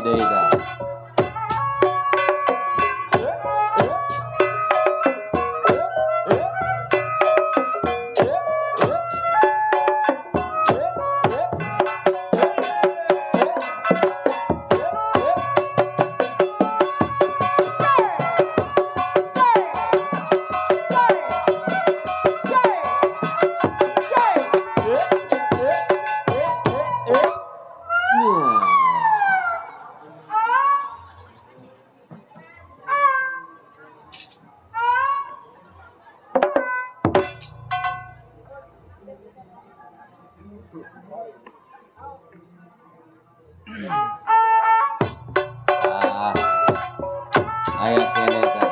deh dah. Ayo kene dah.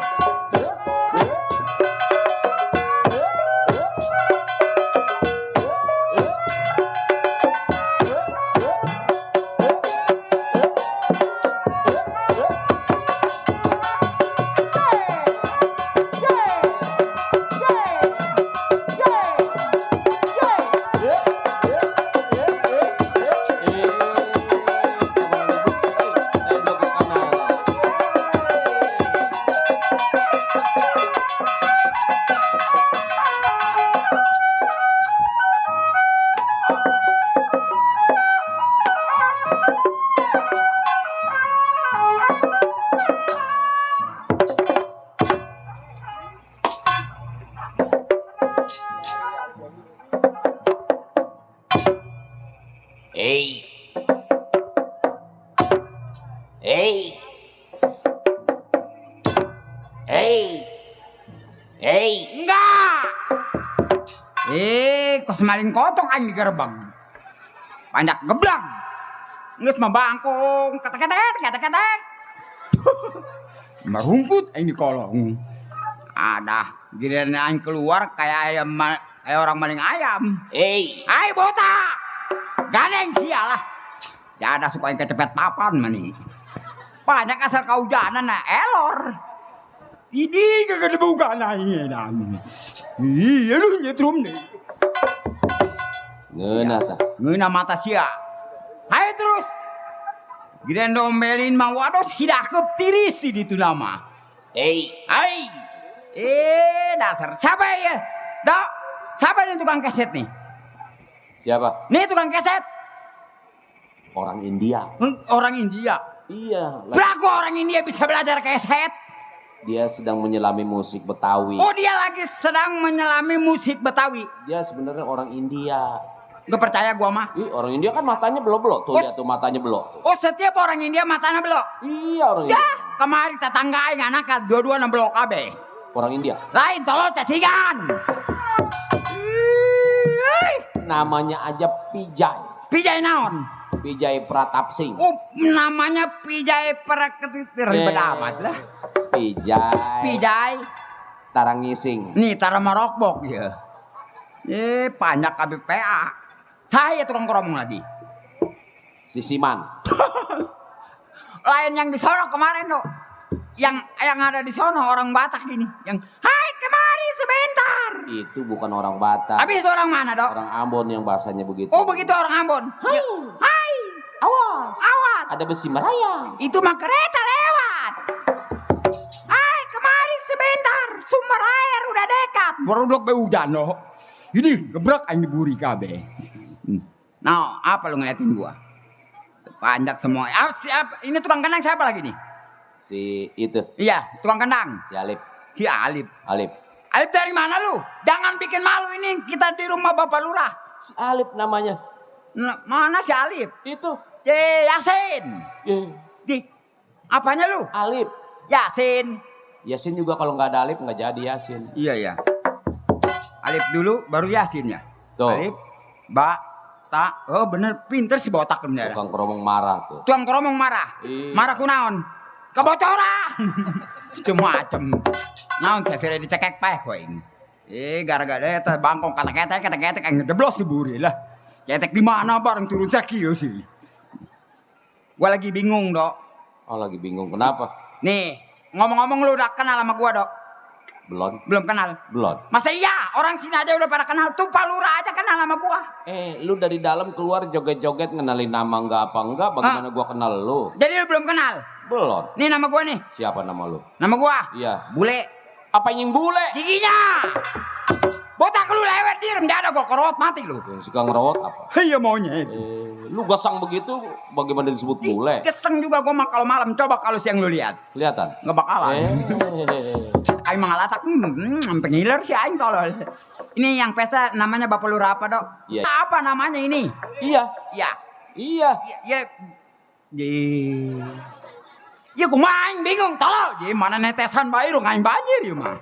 Enggak. Kos maling kotok aing di gerbang. Banyak geblang. Geus mah bangkong, ketek. Merungkut aing di kolong. Ada giliran aing keluar kayak orang maling ayam. Hai botak. Ganeng sialah. Ya ada suka yang kecepet papan mani. Banyak asal kaujanan na elor. Ini kagak dibuka nanya dan. Iya lu nyetrum deh. Ngena mata sia. Hai terus. Giliran domelin mau wados hidakep tiris di itu nama. Hai. Dasar siapa ya? Dok, siapa nih tukang keset nih? Siapa? Nih tukang keset. Orang India. Orang India. Iya. Belagu orang India bisa belajar keset. Dia sedang menyelami musik Betawi. Oh, dia lagi sedang menyelami musik Betawi. Dia sebenarnya orang India. Gak percaya gua mah. Orang India kan matanya belok-belok. Tuh lihat tuh matanya belok. Oh, setiap orang India matanya belok. Iya orang India. Ya, kemarin tetangga aing anak dua-dua belok abe. Orang India. Lain tolol cacingan. Namanya aja Pijay. Pijay naon? Pijay Pratap Singh. Oh, namanya Pijay Pratap ribet amat lah. Pijay Terang ngising. Nih Tara marokbok ya. Banyak KBPA. Saya tukang keromong lagi. Sisiman. Lain yang di sono kemarin dok. Yang ada di sono orang Batak gini. Yang hai kemari sebentar. Itu bukan orang Batak. Habis orang mana dok? Orang Ambon yang bahasanya begitu. Oh begitu orang Ambon. Hai. Hai. Awas. Ada besi melayang. Itu mah kereta lewat. Hai kemari sebentar. Sumber air udah dekat. Baru dok be hujan dok. Ini gebrak aing diburi kabe. Nah, apa lu ngeliatin gua? Panjak semua. Siapa? Ini tukang kandang siapa lagi nih? Si itu. Iya, tukang kandang. Si Alip. Si Alip. Alip. Alip dari mana lu? Jangan bikin malu ini kita di rumah Bapak Lurah. Si Alip namanya. Nah, mana si Alip? Itu. Yasin. Di apanya lu? Alip. Yasin. Yasin juga kalau nggak ada Alip nggak jadi Yasin. Iya ya. Alip dulu baru Yasin ya. Tuh. Alip, tak. Oh bener pinter si botak bener. Tukang keromong marah tuh. Tukang keromong marah. Marah kunaon? Kebocoran. Macem-macem. Naon saya dicekek peh kowe ini. Gara-gara eta bangkong kata-kata yang ngejeblos diburi lah. Ketek di mana bareng turun sakio sih. Gua lagi bingung, Dok. Oh, lagi bingung kenapa? Nih, ngomong-ngomong lu udah kenal sama gua, Dok? Belum kenal. Belum. Masa iya? Orang sini aja udah pada kenal. Tuh Pak Lurah aja kenal sama gua. Lu dari dalam keluar joget-joget ngenalin nama enggak apa enggak, bagaimana gua kenal lu? Jadi lu belum kenal? Belum. Nih nama gua nih. Siapa nama lu? Nama gua? Iya. Bule. Apa yang bule? Giginya. Botak lu lewat direm, dia ada gua kerot mati lu. Yang suka ngerawat apa? Iya maunya. Lu gasang begitu, bagaimana disebut bule? Geseng juga gua mah kalau malam. Coba kalau siang lu lihat. Kelihatan? Nggak bakalan. Aing mangalatak, sampai ngiler sih aing tolol. Ini yang pesta namanya Bapak Lurah apa, Dok? Iya. Apa namanya ini? Iya. Iya. Iya. Ya. Ya gua aing bingung tolol. Di mana netesan bae lu ngain banjir ya mah.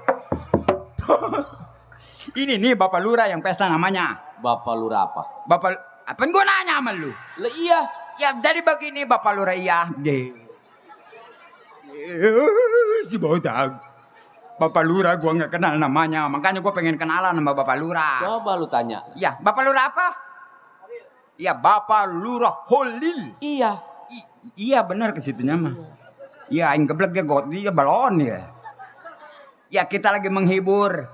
Ini nih Bapak Lurah yang pesta namanya. Bapak Lurah apa? Bapak apa gua nanya sama lu? Lah iya. Ya jadi begini Bapak Lurah iya. Si botak. Bapak Lurah gua nggak kenal namanya, makanya gua pengen kenalan sama Bapak Lurah. Coba lu tanya. Ya, Bapak Lurah apa? Iya, Bapak Lurah Holil. Iya. Iya benar ke situnya mah. Iya, aing geblek dia got dia balon ya. Ya kita lagi menghibur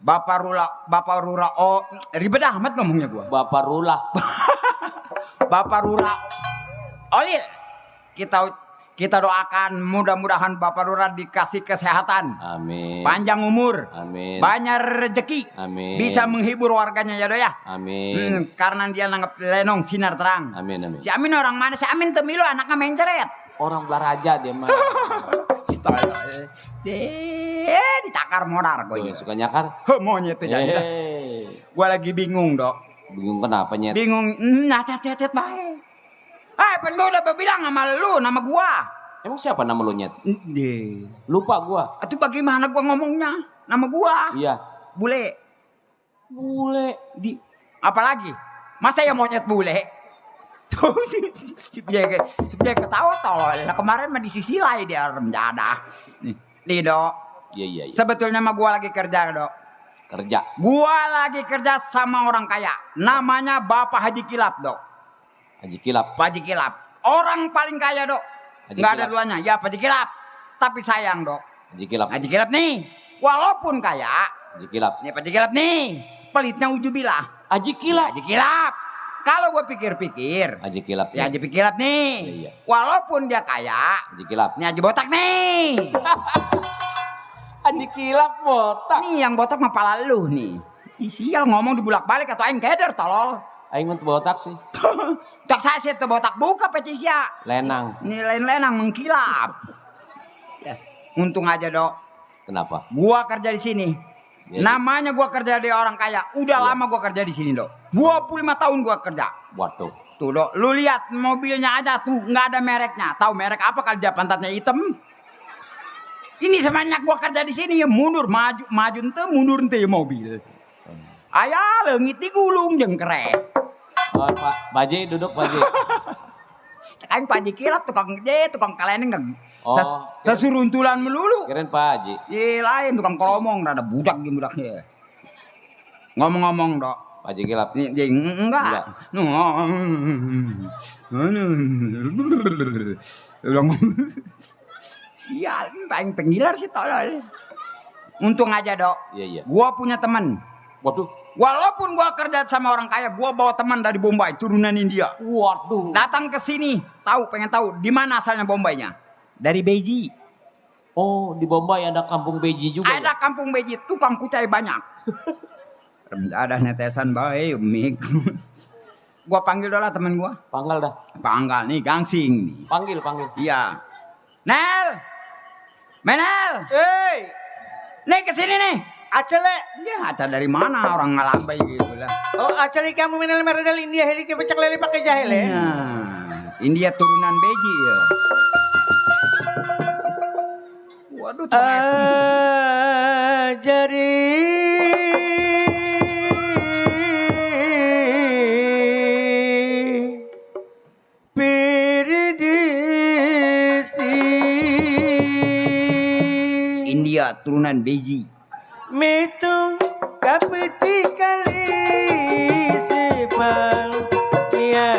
Bapak Lurah oh ribet amat ngomongnya gua. Bapak Lurah. Bapak Lurah Holil. Kita doakan mudah-mudahan Bapak Lurah dikasih kesehatan. Amin. Panjang umur. Amin. Banyak rezeki. Amin. Bisa menghibur warganya ya Do ya. Amin. Karena dia nanggap Lenong Sinar Terang. Amin. Si Amin orang mana? Si Amin temilu anaknya menceret. Orang Belaraja dia mah. Si tolol. Ditakar modar gue. Suka nyakar. Monyet jadi. Gua lagi bingung, Dok. Bingung kenapa nyet? Bingung nyatet bae. Pen gua udah bilang sama lu, nama gua. Emang siapa nama lu nyet? Lupa gua. Itu bagaimana gua ngomongnya? Nama gua. Iya. Bule. Apalagi? Masa ya monyet bule? Tuh si dia ketawa tolol. Nah, kemarin mah disisilai dia remjadah. Nih, Dok. Iya. Sebetulnya mah gua lagi kerja, Dok. Kerja. Gua lagi kerja sama orang kaya. Namanya Bapak Haji Kilap, Dok. Haji Kilap. Pak Haji Kilap. Orang paling kaya, Dok. Nggak ada duanya. Ya, Pak Haji Kilap. Tapi sayang, Dok. Haji Kilap. Haji Kilap nih. Walaupun kaya. Haji Kilap. Nih, Pak Haji Kilap nih. Pelitnya ujubilah. Haji Kilap. Haji Kilap. Kalau gue pikir-pikir. Haji Kilap. Ya, Haji Kilap nih. Iya. Walaupun dia kaya. Haji Kilap. Nih, Haji Botak nih. Haji Kilap botak. Nih, yang botak mah pala lu nih. Sial ngomong dibulak-balik atau aing keder tolol. Aing untuk botak sih. Tak saya tuh botak buka petisya. Lenang. Nih lenang mengkilap. Ya, untung aja, Dok. Kenapa? Gua kerja di sini. Ya, namanya gua kerja di orang kaya. Udah lama gua kerja di sini, Dok. 25 tahun gua kerja. Waduh. Tuh, Dok. Lu lihat mobilnya aja tuh nggak ada mereknya. Tahu merek apa kali dia pantatnya hitam? Ini sebanyak gua kerja di sini ya mundur maju ente mundur ente ya mobil. Ayah leungit digulung jeung kere. Oh, Pak Baje duduk Baje. Kan Pak Haji Kilap tukang kaleneng enggak. Oh. Sasuruntulan melulu. Kirain Pak Haji. Iya lain tukang kolomong ada budak di budaknya. Ngomong-ngomong, Dok. Pak Haji Kilap. Nih, enggak. Sial, paling penggilar sih tolol. Untung aja, Dok. Iya. Gua punya teman. Waduh. Walaupun gua kerja sama orang kaya, gua bawa teman dari Bombay, turunan India. Waduh. Datang ke sini, pengen tahu di mana asalnya Bombaynya? Dari Beji. Oh, di Bombay ada kampung Beji juga. Ada ya? kampung Beji, tukang kucai banyak. Ada netesan baik, mik. Gua panggil dulu teman gua. Panggal dah. Panggal nih, gangsing nih. Panggil. Iya. Nel. Menel. Hei, Nih kesini nih. acele. Ya, aca dari mana orang ngalambai gitu lah. Oh, acele kamu minal meredal India heli ke pecak lele pakai jahil ya. Nah, India turunan Beji ya. Waduh, Jadi India turunan Beji. Mitung kapeti kali sepang dia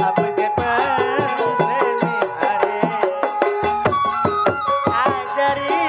apa kepan seni are adari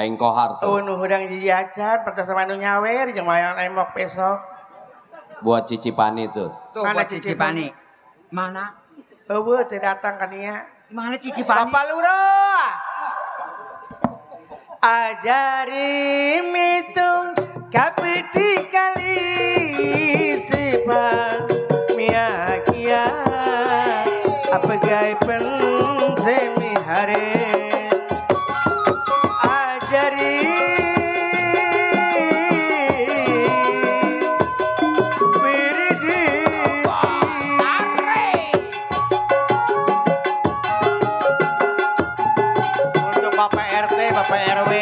Daeng kohar tuh. Nu hudang jijacan pertasama nu nyawer jeung mayang embok besok. Buat cicipani tuh. Tuh Mana buat cicipani. Mana? Eueuh teu datang ka dinya. Mana cicipani? Bapak Lurah. Ajari mitung kapiti kali sifat miakia apa gai pen semi hare ajari wiridi untuk Bapak RT, Bapak RW.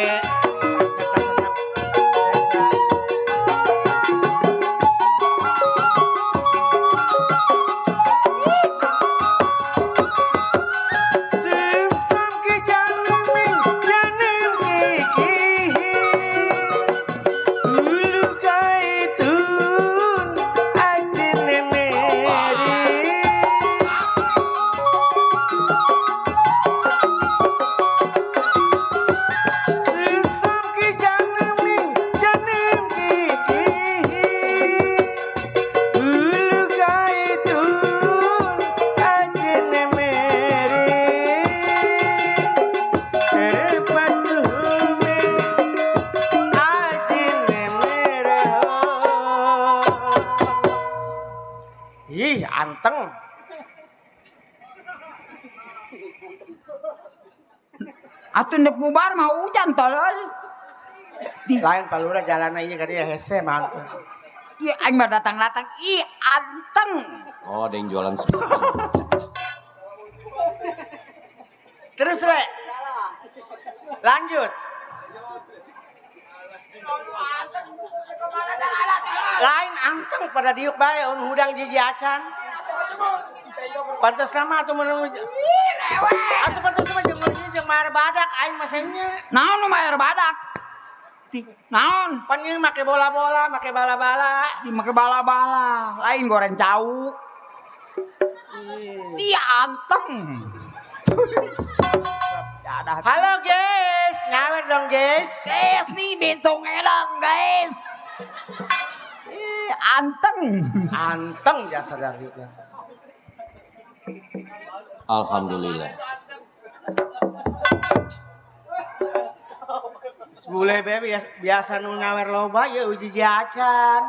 Ih, anteng. Atuh nek bubar mah hujan tolol. Lain palura jalan ieu ka dia hese mantep. Iya aing mah datang-datang ih anteng. Oh, ada yang jualan sepatu. Terus le. Lanjut. Lain anteng pada diuk bae hudang jijiacan. Pantes nama atuh menuju. Atuh pantes nama jeung Merebut aing masenya. Naon nu mayar badak? Ti, naon? Pan ieu make bola-bola, make bala-bala. Di make bala-bala, lain goreng cau. Dia anteng. Halo guys, nyawer dong guys. Guys nih bencong edang guys. Anteng. Anteng jasa dari itu. Alhamdulillah. Bule be biasa nu nyawer loba ya uji acan.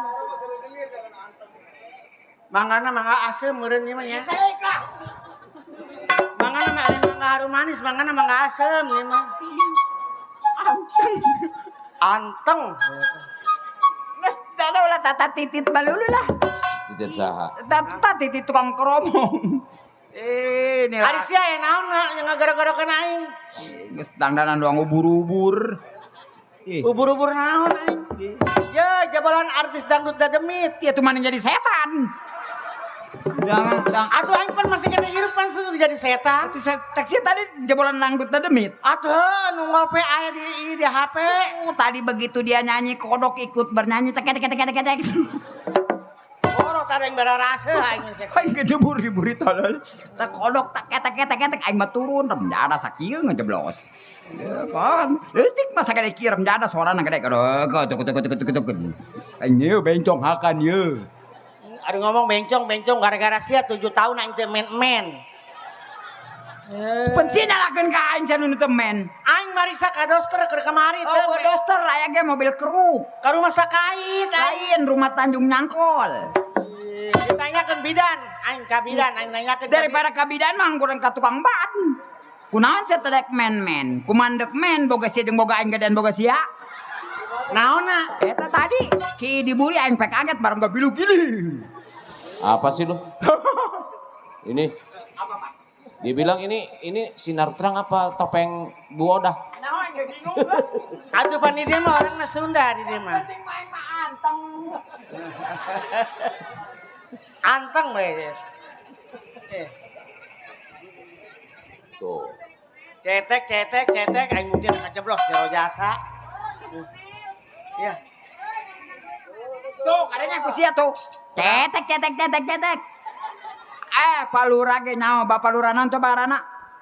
Mangana mangga asem meureun ieu mah nya. Mangana mangga harum manis, mangana mangga asem ieu mah. Anteng. Anteng. Geus tado lah tata titit balulu lah. Tidak saha. Tata titit tukang keromong. Ini lah. Ari sia naon yang ngagara-garakeun aing. Geus dandanan doang ubur-ubur. Ubur-ubur naon aing. Ya jabalan artis dangdut dademit. Ya tuh mana jadi setan. Jangan. Atuh aing pan masih kena hirup pan sudah jadi setan. Itu taksi tadi jebolan dangdut dademit. Atuh nunggal pe aya di HP. Tadi begitu dia nyanyi kodok ikut bernyanyi tek. Oro sareng bararase aing. Aing kejebur di buri tolol. Tak kodok tak ketek aing mah turun remjana sakieu ngejeblos. Ya kan. Leutik masa gede kieu remjana suarana gede tuk. Aing yeu bencong hakan yeu. Aduh ngomong bencong gara-gara sia 7 tahun aing teu men. Pensiun nyalakeun ka aing sanu teu men. Aing mariksa ka doster keur kamari teh. Oh, doster aya ge mobil keruk. Ka rumah sakait aing. Lain rumah Tanjung Nyangkol. Ditanyakeun bidan, aing ka bidan aing nanyakeun. Daripada ka bidan mah kurang ka tukang ban. Kunaon sia tedek men. Kumandek men boga sia jeung boga aing gedean boga sia. Naonna? Eta tadi ki diburi aing pek kaget bareng gabilu gini. Apa sih lu? Ini. Dia bilang ini sinar terang apa topeng buodah? Naon ge bingung. Atuh pan di dieu mah orangna Sunda di dieu mah. Penting main mah anteng. Anteng we. Tuh. Cetek aing mungkin kaceblos jero jasa. Ya. Tuh kadanya ku sia tuh. Cetek. Palura ge nyaho bapak luranan teh barana.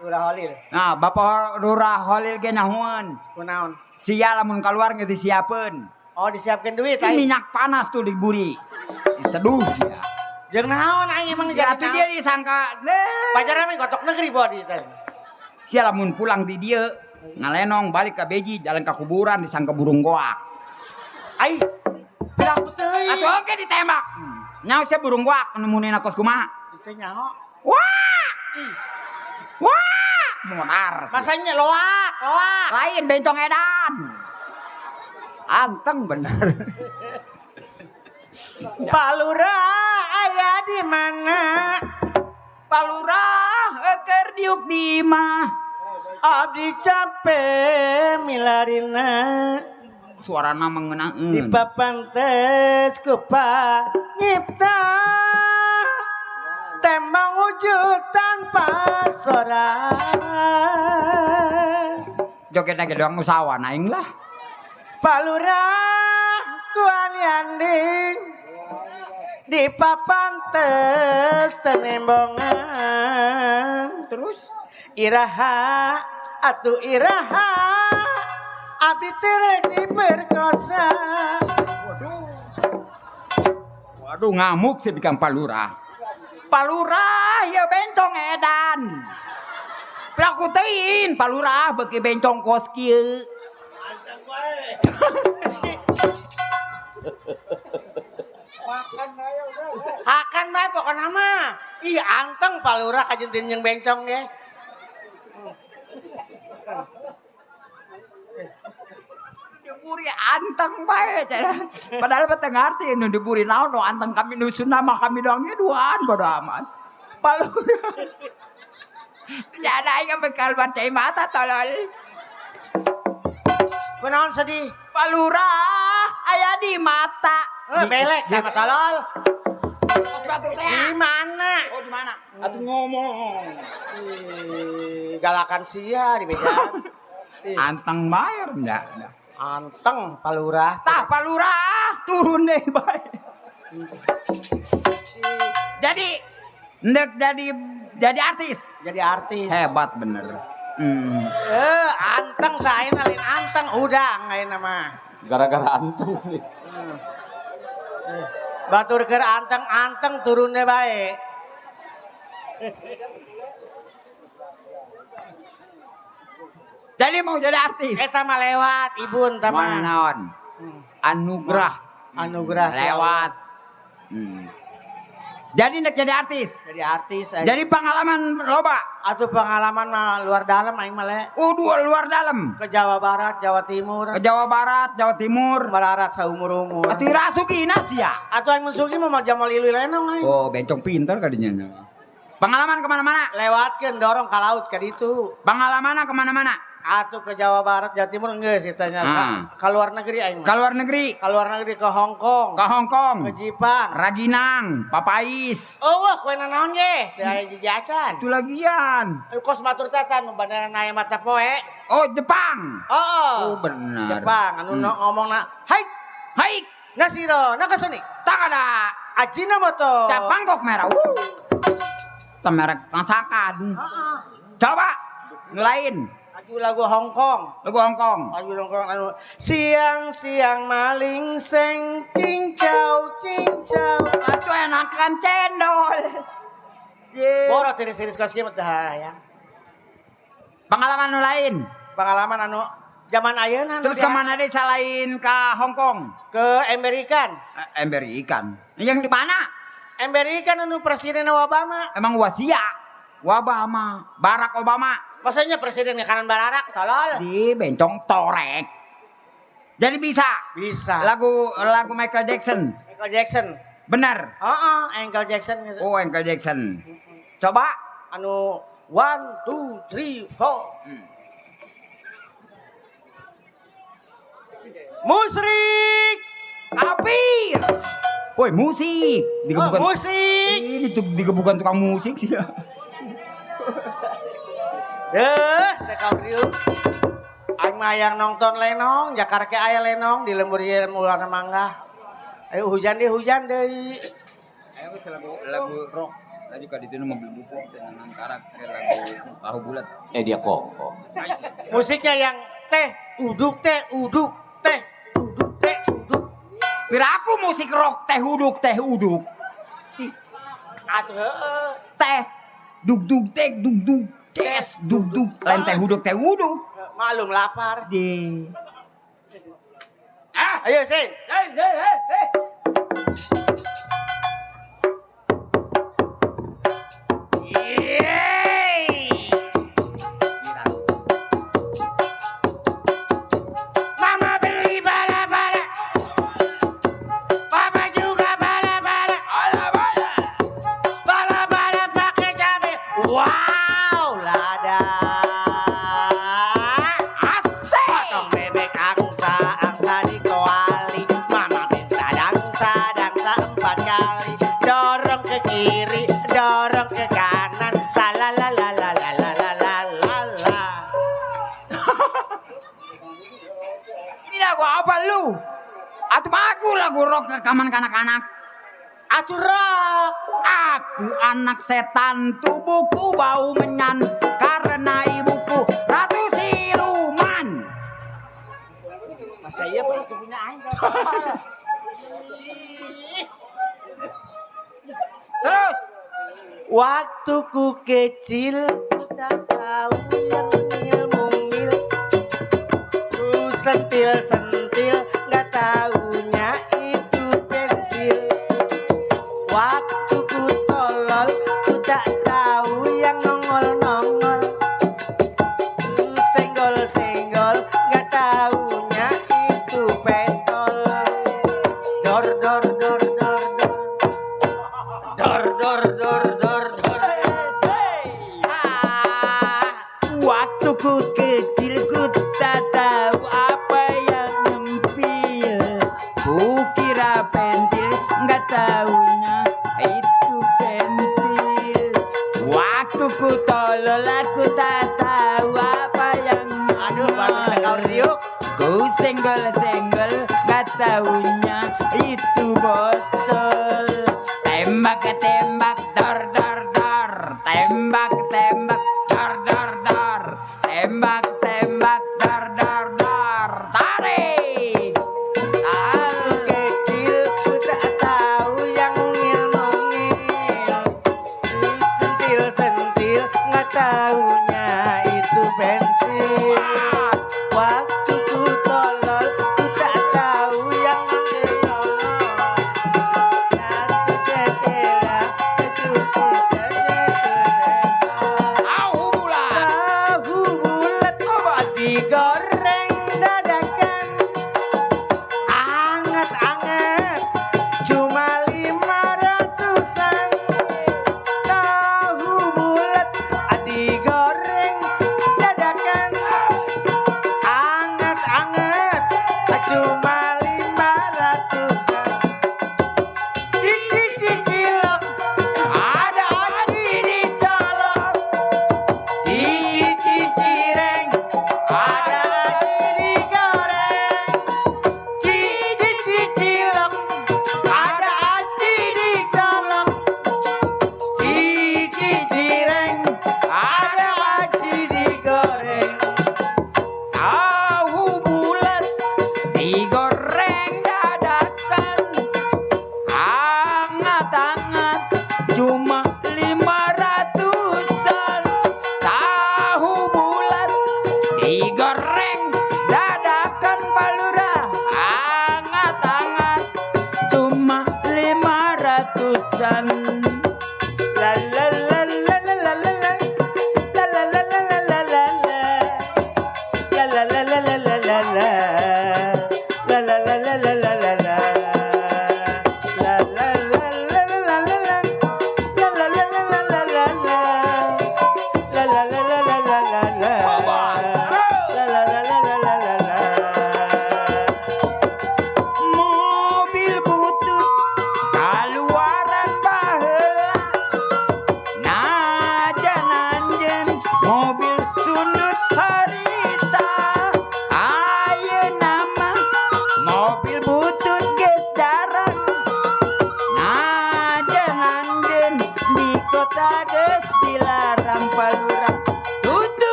Lurah Holil. Nah, Bapak Lurah Holil ge nyahuan. Kunaon? Sia lamun keluar nggak disiapin. Oh disiapkan duit Itu minyak panas tuh diburi. Diseduh ya. Jeung naon aing emang Ya jadi tuh dia disangka pacaran mah gotok negeri bodi teh. sia lamun pulang di dia ngalenong balik ke beji jalan ke kuburan disangka burung goak. Ai. Bilang teuing. Atuh oke ditembak. Nyaho sia burung goak nemuneun kos kumaha? Itu nyaho. Wah! Wah! Modar. Masanya loak. Lain bencong edan. Anteng bener. Pak Lurah aya di mana? Pak Lurah keur diuk di mah. Abdi capek milarina. Suarana mengenaeun. Di papantes ku Pak Nyipta. Tembang wujud tanpa sorak. Jogetna ge doang usahawan aing lah. Pak Lurah ku alianding di papantes tenembongan. Terus Iraha atuh iraha abdi terek diperkosa. Waduh ngamuk sih bikin Pak Lurah. Pak Lurah ya bencong edan. Prakutein Pak Lurah beki bencong kos kieu. Hakan bae pokona mah. Ih anteng Pak Lurah kajentin jeung bencong ge. Diburi anteng bae cenah. Padahal mah teu ngarti nu diburi naon nu anteng kami nu Sunda mah kami doang ge duaan bodo amat. Pak Lurah. Jadi aing bekal bancai mata tolol. Kunaon sedih? Pak Lurah aya di mata. Belek sama tolol. Di mana? Oh di mana? Atuh ngomong. Galakan sia di meja. Anteng bayar enggak? Anteng Pak Lurah. Tah Pak Lurah turun deh bae. Jadi ndek jadi artis. Jadi artis. Hebat bener. Anteng saena lain anteng udang ayeuna mah. Gara-gara anteng nih. Batur keur anteng turun deh bae. Jadi mau jadi artis. Eta mah lewat ibun tah Mana mah. naon? Anugerah. Anugerah Lewat. Jadi ndek jadi artis. Jadi artis. Jadi pengalaman loba. Atuh pengalaman mah luar dalam aing mah le. Dua luar dalam. Ke Jawa Barat, Jawa Timur. Ke Jawa Barat, Jawa Timur. Mararat saumur-umur. Atuh rasuki sia. Atuh aing mensugi mah jamal ilu lenong aing. Oh, bencong pinter kadinya. Pengalaman kemana-mana? Lewatkeun dorong ka laut ka ditu. Pengalaman kemana-mana? Atuh ke Jawa Barat, Jawa Timur geus ditanya. Ka luar negeri aing mah. Ke luar negeri. Ka luar negeri ke Hong Kong. Ke Hong Kong. Ke Jepang. Rajinang, Papais. Oh, wah kue naon ge? Teu aya jajan. Itu lagian. Kos batur tata nu bandara naya mata poe. Oh, Jepang. Oh, benar. Jepang anu ngomongna, "Hai, Hai, nasiro, nakasuni." takada. Ajina moto. Cap Bangkok merah. Teu merek masakan. Heeh. Coba nu lain. Aju lagu Hong Kong. Lagu Hong Kong. Aju Hong Kong anu siang-siang maling seng cincau. Atuh enakan cendol. Boro tiris-tiris kos kieu teh ya. Pengalaman nu lain. Pengalaman anu zaman ayeuna. Terus kemana deh selain ke Hong Kong? Ke Amerikan. Ember ikan. Yang di mana? Amerikan anu presiden Obama. Emang wasia. Obama. Barack Obama. Maksudnya presiden kanan bararak tolol. Di bencong torek. Jadi bisa. Bisa. Lagu Michael Jackson. Michael Jackson. Benar. Michael Jackson gitu. Oh, Michael Jackson. Coba. Anu 1 2 3 4. Musrik. Kapir. Woi, musik. Digebukan. Musik. Ini digebukan tukang musik sih ya. Tekau riu. Aing mah yang nonton Lenong, Jakarta aya Lenong di lembur ieu mulana Mangga. Ayo hujan deh. Ayo lagu rock. Tadi kali itu mobil butut dengan karakter lagu bahu bulat. Dia kok. Musiknya yang teh uduk teh uduk teh uduk teh uduk. Piraku musik rock teh uduk. Atuh heeh. Teh duk ces duk lain teh uduk. Malum lapar. De. Ayo Sin. Mama beli bala-bala. Papa juga bala-bala. Bala-bala pakai cabe. Wow, lada. Potong bebek angsa di koali. Mama minta dangsa 4 kali. Dorong ke kiri, dorong ke kanan. Salalalalalalalalala. Ini lagu apa lu? Atau aku lagu rock ke kaman kanak-kanak. Atuh rock. Aku anak setan, tubuhku bau menyan karena ibuku ratu siluman. Masa iya Pak itu punya aing kan? Terus Waktu ku kecil tak tahu yang mungil. Ku sentil nggak taunya itu pensil. Waktu ku tolol ku tak tahu yang nongol. Ku senggol nggak taunya itu pistol. Dor. waktu ku kecil ku tak tahu apa yang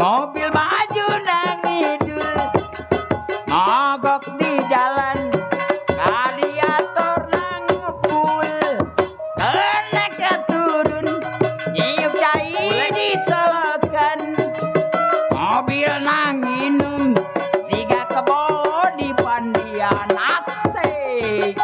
Mobil maju nangidul, mogok di jalan, radiator nangepul, kena turun, nyiuk cai disolokan, mobil nanginum, siga kebo di pandian asik.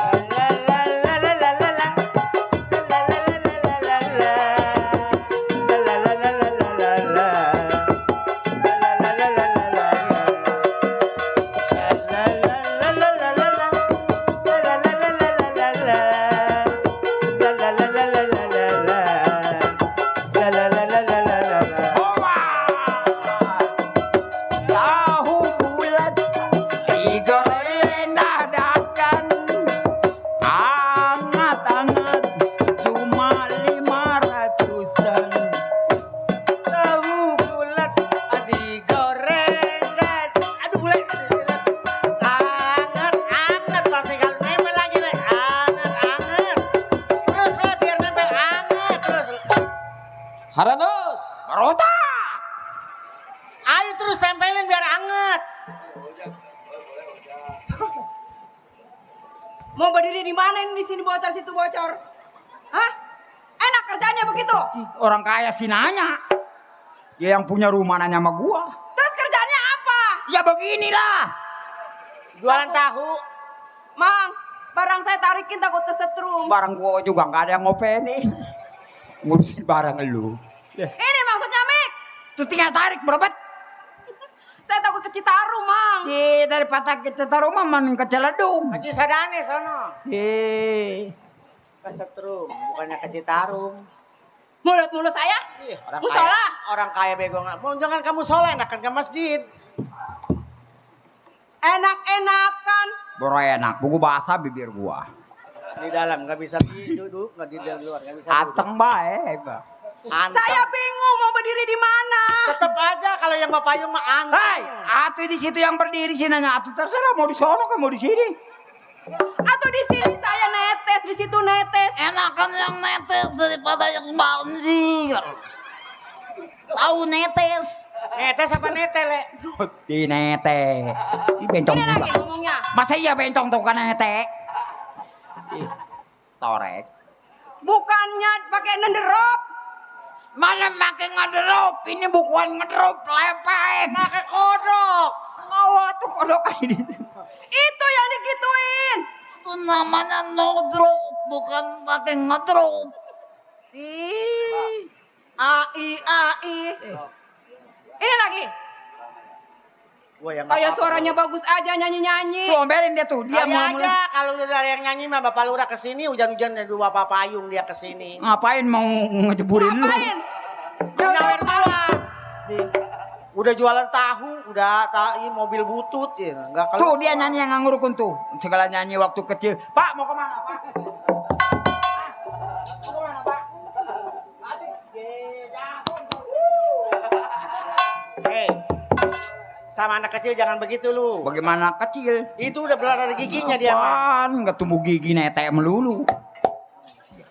Harana. Rota. Ayo terus tempelin biar anget. Mau berdiri di mana ini, di sini bocor, situ bocor? Hah? Enak kerjanya begitu? Orang kaya sih nanya. Ya yang punya rumah nanya sama gua. Terus kerjanya apa? Ya beginilah. Jualan tahu. Mang, barang saya tarikin takut kesetrum. Barang gua juga nggak ada yang ngopenin. Ngurusin barang lu. Ini maksudnya, Mik. Tuh tinggal tarik berobat. Saya takut ke Citarum, Mang. Dari patah ke Citarum mending ke Celedung. Haji Sadane sono. Ke Setrum, bukannya ke Citarum. Mulut-mulut saya? Ih, orang Musola. kaya, orang kaya bego nggak. Mau jangan kamu sholat, enakan ke masjid. Enak-enakan. Boro enak, buku bahasa bibir gua. Di dalam nggak bisa duduk, nggak di dalam luar nggak bisa. Ateng bae. Saya bingung mau berdiri di mana. Tetep aja kalau yang bapak payung mah anteng. Hai, atuh di situ yang berdiri sih nanya atuh terserah mau di sono kan mau di sini. Atau di sini saya netes, di situ netes. Enakan yang netes daripada yang banjir. Tahu netes? Netes apa netele? Di nete. Di bentong Ini lagi juga. ngomongnya. Masa iya bentong tuh kan nete? Storek. Bukannya pakai nenderop. Mana makin ngedrop? Ini bukan ngedrop, lepek. Pakai kodok. Ngawa tuh kodok kayak gitu. Itu yang digituin. Itu namanya no drop, bukan pakai ngedrop. Ih. AI. Ini lagi. Gua yang Kayak suaranya bagus aja nyanyi-nyanyi. Tuh omelin dia tuh, dia Kayak mulai. aja kalau udah ada yang nyanyi mah bapak lurah kesini hujan-hujan ada dua bapak payung dia kesini. Ngapain mau ngejeburin lu? Ngapain? Nyawer gua. Di- Udah jualan tahu, udah mobil butut ya, enggak kalau. Tuh dia nyanyi yang ngurukun tuh. Segala nyanyi waktu kecil. Pak mau kemana Pak? Hei, sama anak kecil jangan begitu lu. Bagaimana kecil? Itu udah berada giginya dia mah. Apaan? Nggak tumbuh gigi netek melulu.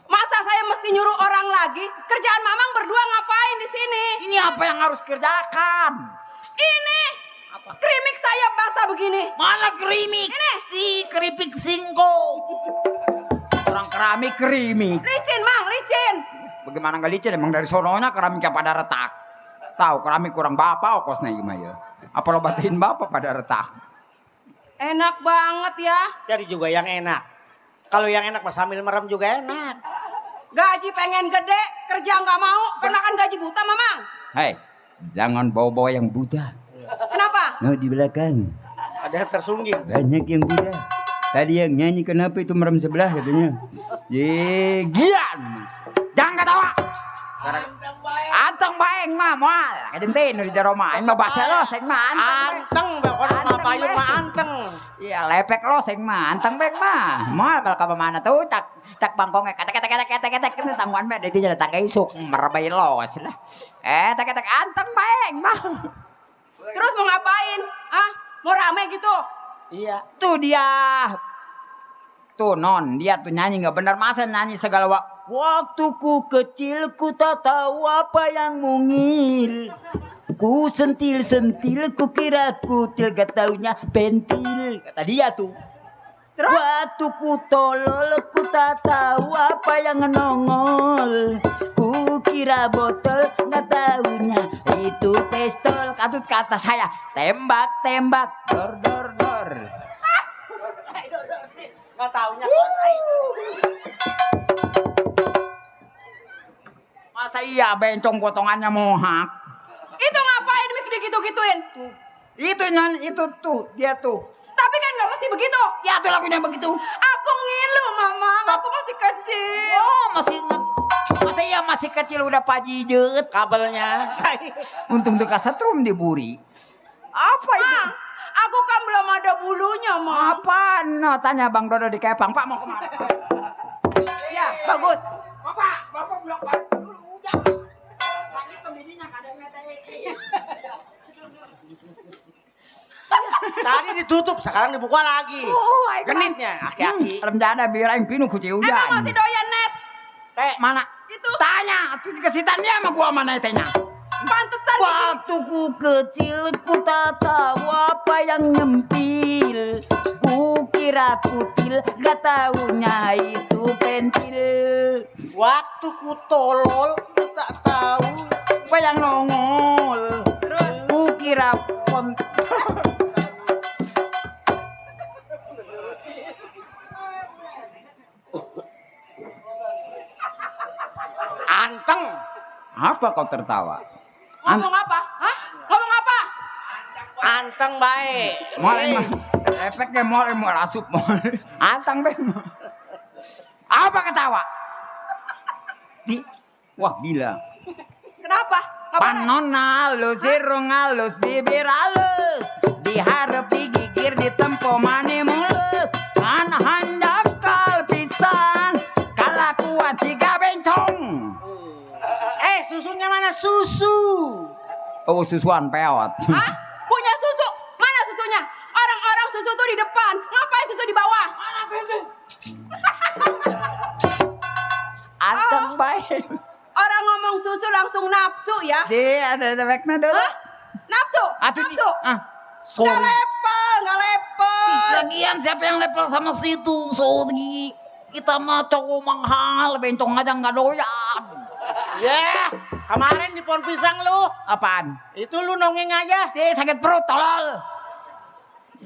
Masa saya mesti nyuruh orang lagi? Kerjaan Mamang berdua ngapain di sini? Ini apa yang harus kerjakan? Ini kerimik saya basah begini. Mana kerimik? Ini. Di keripik singkong. Orang keramik kerimik. Licin, Mang, licin. Bagaimana nggak licin? Emang dari sononya keramiknya pada retak. Tahu keramik kurang bapak okosnya gimana ya? Apa lo batin bapak pada retak? Enak banget ya. Cari juga yang enak. Kalau yang enak mah sambil merem juga enak. Gaji pengen gede, kerja nggak mau. Karena kan gaji buta, Mamang. Hei, jangan bawa-bawa yang buta. Kenapa? Nah di belakang Ada yang tersungging. banyak yang buta. Tadi yang nyanyi kenapa itu merem sebelah katanya. Ye, gila. Jangan ketawa. Anteng baeng mah moal. Kajentin di jero mah. Mah bahasa lo sing mah Anteng, bapak payung mah anteng. Iya, lepek lo sing mah. Anteng baeng mah. Moal bal ka mana tuh cak bangkongnya ketek itu tangguan mah di jalan tangga isuk merebai los lah. Tek anteng baeng mah. Terus mau ngapain? Ah, mau rame gitu? Iya. Tuh dia. Tuh non, dia tuh nyanyi nggak benar masa nyanyi segala waktu ku kecil ku tak tahu apa yang mungil. Ku sentil-sentil, ku kira kutil, gak taunya pentil. Kata dia tuh. Terus? Waktu ku tolol, ku tak tahu apa yang nongol. Ku kira botol, gak taunya itu pistol. Katut kata saya, tembak, tembak, dor, dor, dor. Nggak taunya kosai. Masa iya bencong potongannya mohak? Itu ngapain Mik digitu-gituin? Tuh. Itu nyan, itu tuh, dia tuh. Tapi kan nggak mesti begitu. Ya tuh lagunya begitu. Aku ngilu Mama, aku masih kecil. Oh, masa iya masih kecil udah pajijet. Kabelnya. Untung tuh kasetrum diburi. Apa itu? Aku kan belum ada bulunya, Ma. Apa? No, tanya Bang Dodo di Kepang. Pak mau kemana? Ya, bagus. Bapak blok balik dulu udah. Lagi pembininya kadang Tadi ditutup, sekarang dibuka lagi. Genitnya, aki-aki. Rencana biar aing pinu ku Emang hujan. masih doyan net? Mana? Itu. Tanya, tuh dikasih tanya sama gua mana etenya. Pantesan Waktu ku kecil ku tak tahu apa yang nyempil. Ku kira kutil, gak taunya itu pentil. Waktu ku tolol, ku tak tahu. Apa yang nongol? Terus? Ku kira pont. Anteng. Apa kau tertawa? Ngomong apa? Hah? Ngomong apa? Anteng baik. Mal emang efeknya mal asup mal. Antang be. Apa ketawa? Wah gila. Kenapa? Nggak boleh? Panon halus, irung halus, bibir halus. Diharap digigir, ditempo mani mulus. Kan handakal pisan, kala kuat jika bencong. Susunya mana susu? Oh susuan peot. Hah? Punya susu? Mana susunya? Orang-orang susu tuh di depan. Ngapain susu di bawah? Mana susu? Anteng baik. Orang ngomong susu langsung nafsu ya? Dia ada efeknya dulu. Hah? Nafsu? Atuh Nafsu? Nggak sorry. lepel, nggak lepel. Lagian siapa yang level sama situ? Sorry. Kita mah cowok mahal, bencong aja nggak doyan. Ya, kemarin di pohon pisang lu. Apaan? Itu lu nongeng aja. Dia sakit perut, tolol.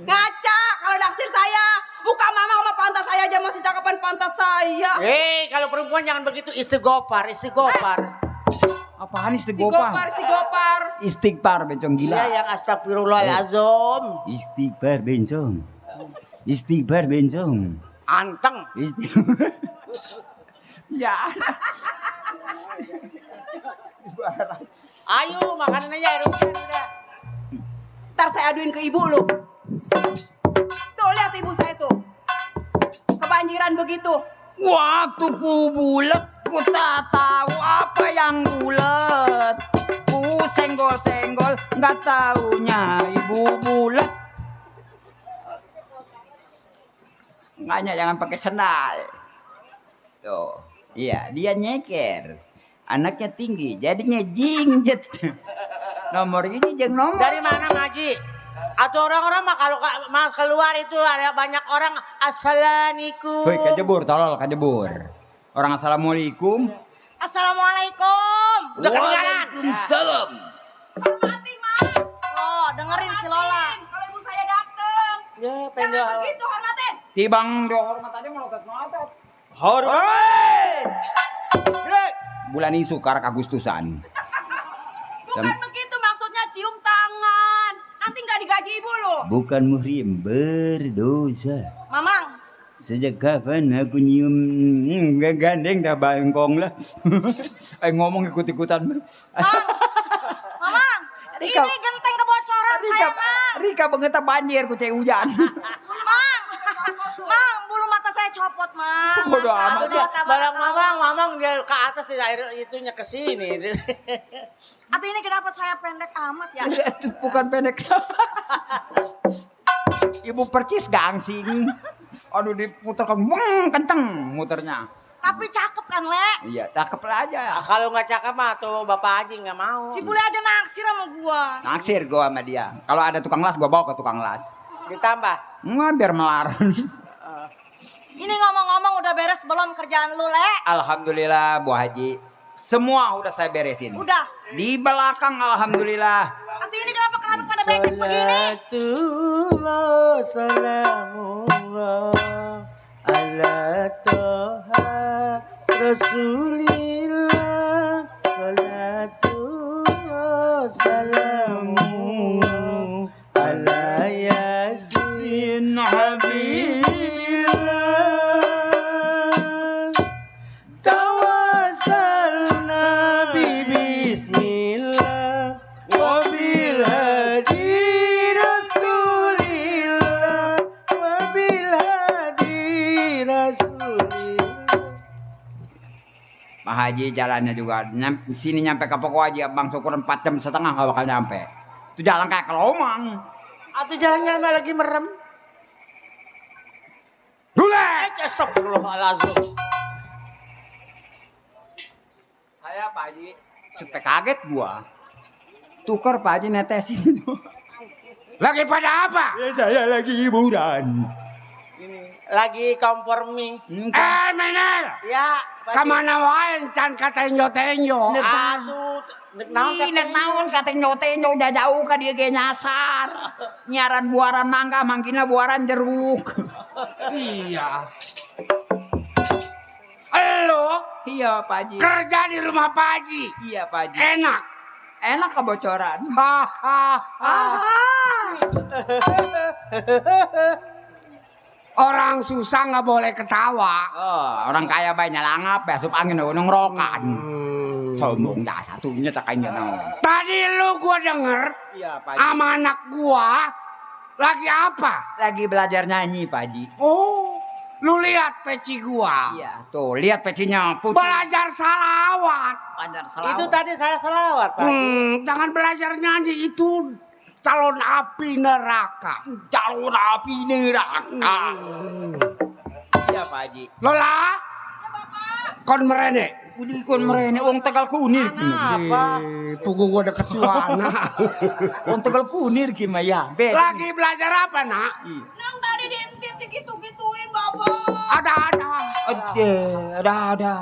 Ngaca kalau naksir saya. Muka mama sama pantat saya aja masih cakapan pantat saya. Kalau perempuan jangan begitu, istighfar. Apaan istighfar? Istighfar. Istighfar bencong gila. Iya, yang astagfirullahalazim. Istighfar bencong. Anteng. Ya. Ayo, makanan aja. Udah. Ntar saya aduin ke ibu lu. Tuh lihat ibu saya tuh. Kebanjiran begitu. Waktu ku bulet, ku tak tahu apa yang bulet. Ku senggol-senggol, nggak taunya ibu bulet. Makanya jangan pakai sendal. Tuh, iya dia nyeker. Anaknya tinggi, jadinya jingjet. Nomor ini jeng nomor. Dari mana ngaji? Atau orang-orang mah kalau keluar itu ada banyak orang assalamualaikum. Woi, kajebur, tolol kajebur. Orang assalamualaikum. Assalamualaikum. Udah ketinggalan. Waalaikumsalam. Hormatin mah. Oh, dengerin si Lola. Kalau ibu saya datang. Ya, Jangan pengen begitu hormatin. Tibang dihormat aja melotot-melotot. hormat. Bulan isu karak Agustusan. Bukan begitu maksudnya cium tangan. Nanti nggak digaji ibu lo. Bukan muhrim, berdosa. Mamang. Sejak kapan aku nyium gandeng dah bangkong lah. Ngomong ikut-ikutan. Mamang. Rika. Ini genteng kebocoran saya, Mang. Rika banget banjir ku cek hujan. Mang. Mang, bulu mata saya copot, Mang. Bodoh Masya amat Allah, Dia barang tabarakallah. mamang dia ke atas di air itunya ke sini. Atau ini kenapa saya pendek amat ya? Itu bukan pendek. Ibu percis gangsing. Aduh diputer kan kenceng muternya. Tapi cakep kan, Le? Iya, cakep lah aja. Kalau nggak cakep mah tuh Bapak Haji nggak mau. Si bule aja naksir sama gua. Naksir gua sama dia. Kalau ada tukang las, gua bawa ke tukang las. Ditambah. Nggak, biar melar. Ini ngomong-ngomong udah beres belum kerjaan lu, Le? Alhamdulillah, Bu Haji. Semua udah saya beresin. Udah. Di belakang, alhamdulillah. Atau ini kenapa keramik pada becek begini? Salatullah salamullah ala toha rasulillah. Salatullah salamullah ala yasin habibillah. Tawasalna bi bismillah wa bil hadi rasulillah wa bil hadi rasulillah. Pak Haji jalannya juga sini nyampe ke Pakuhaji Bang Syukur 4 jam setengah nggak bakal nyampe. Itu jalan kayak kelomang. Atau jalannya lagi merem. Dule. Astagfirullahaladzim. Saya Pak Haji supaya kaget gua. Tukar Pak Haji netesin itu. Lagi pada apa? Ya, saya lagi hiburan. Lagi kompor mie. Mener. Ya. Kemana wae can katenyo-tenyo. Aduh. Nek naon katenyo-tenyo udah jauh ka dia ge nyasar. Nyaran buaran mangga mangkina buaran jeruk. Iya. Halo? Iya, Pak Haji. Kerja di rumah Pak Haji. Iya, Pak Haji. Enak. Enak kebocoran. Orang susah nggak boleh ketawa. Oh, orang kaya banyak langap, asup angin nongrokan. Sombong dah satunya cakainya naon. Tadi lu gua denger Iya, Pak Haji. sama anak gua lagi apa? Lagi belajar nyanyi, Pak Haji. Oh, lu lihat peci gua. Iya, tuh lihat pecinya putih. Belajar salawat. Belajar selawat. Itu tadi saya selawat, Pak. Jangan belajar nyanyi, itu calon api neraka. calon api neraka. Iya, Pak Haji. Lola, kon merene. Udah ikon merene wong Tegal Kunir. Kenapa? Punggung gua deket Siwana. Wong Tegal Kunir gimana ya? Lagi belajar apa, Nak? Nang tadi diintit gitu-gituin, Bapak. Ada. Ada.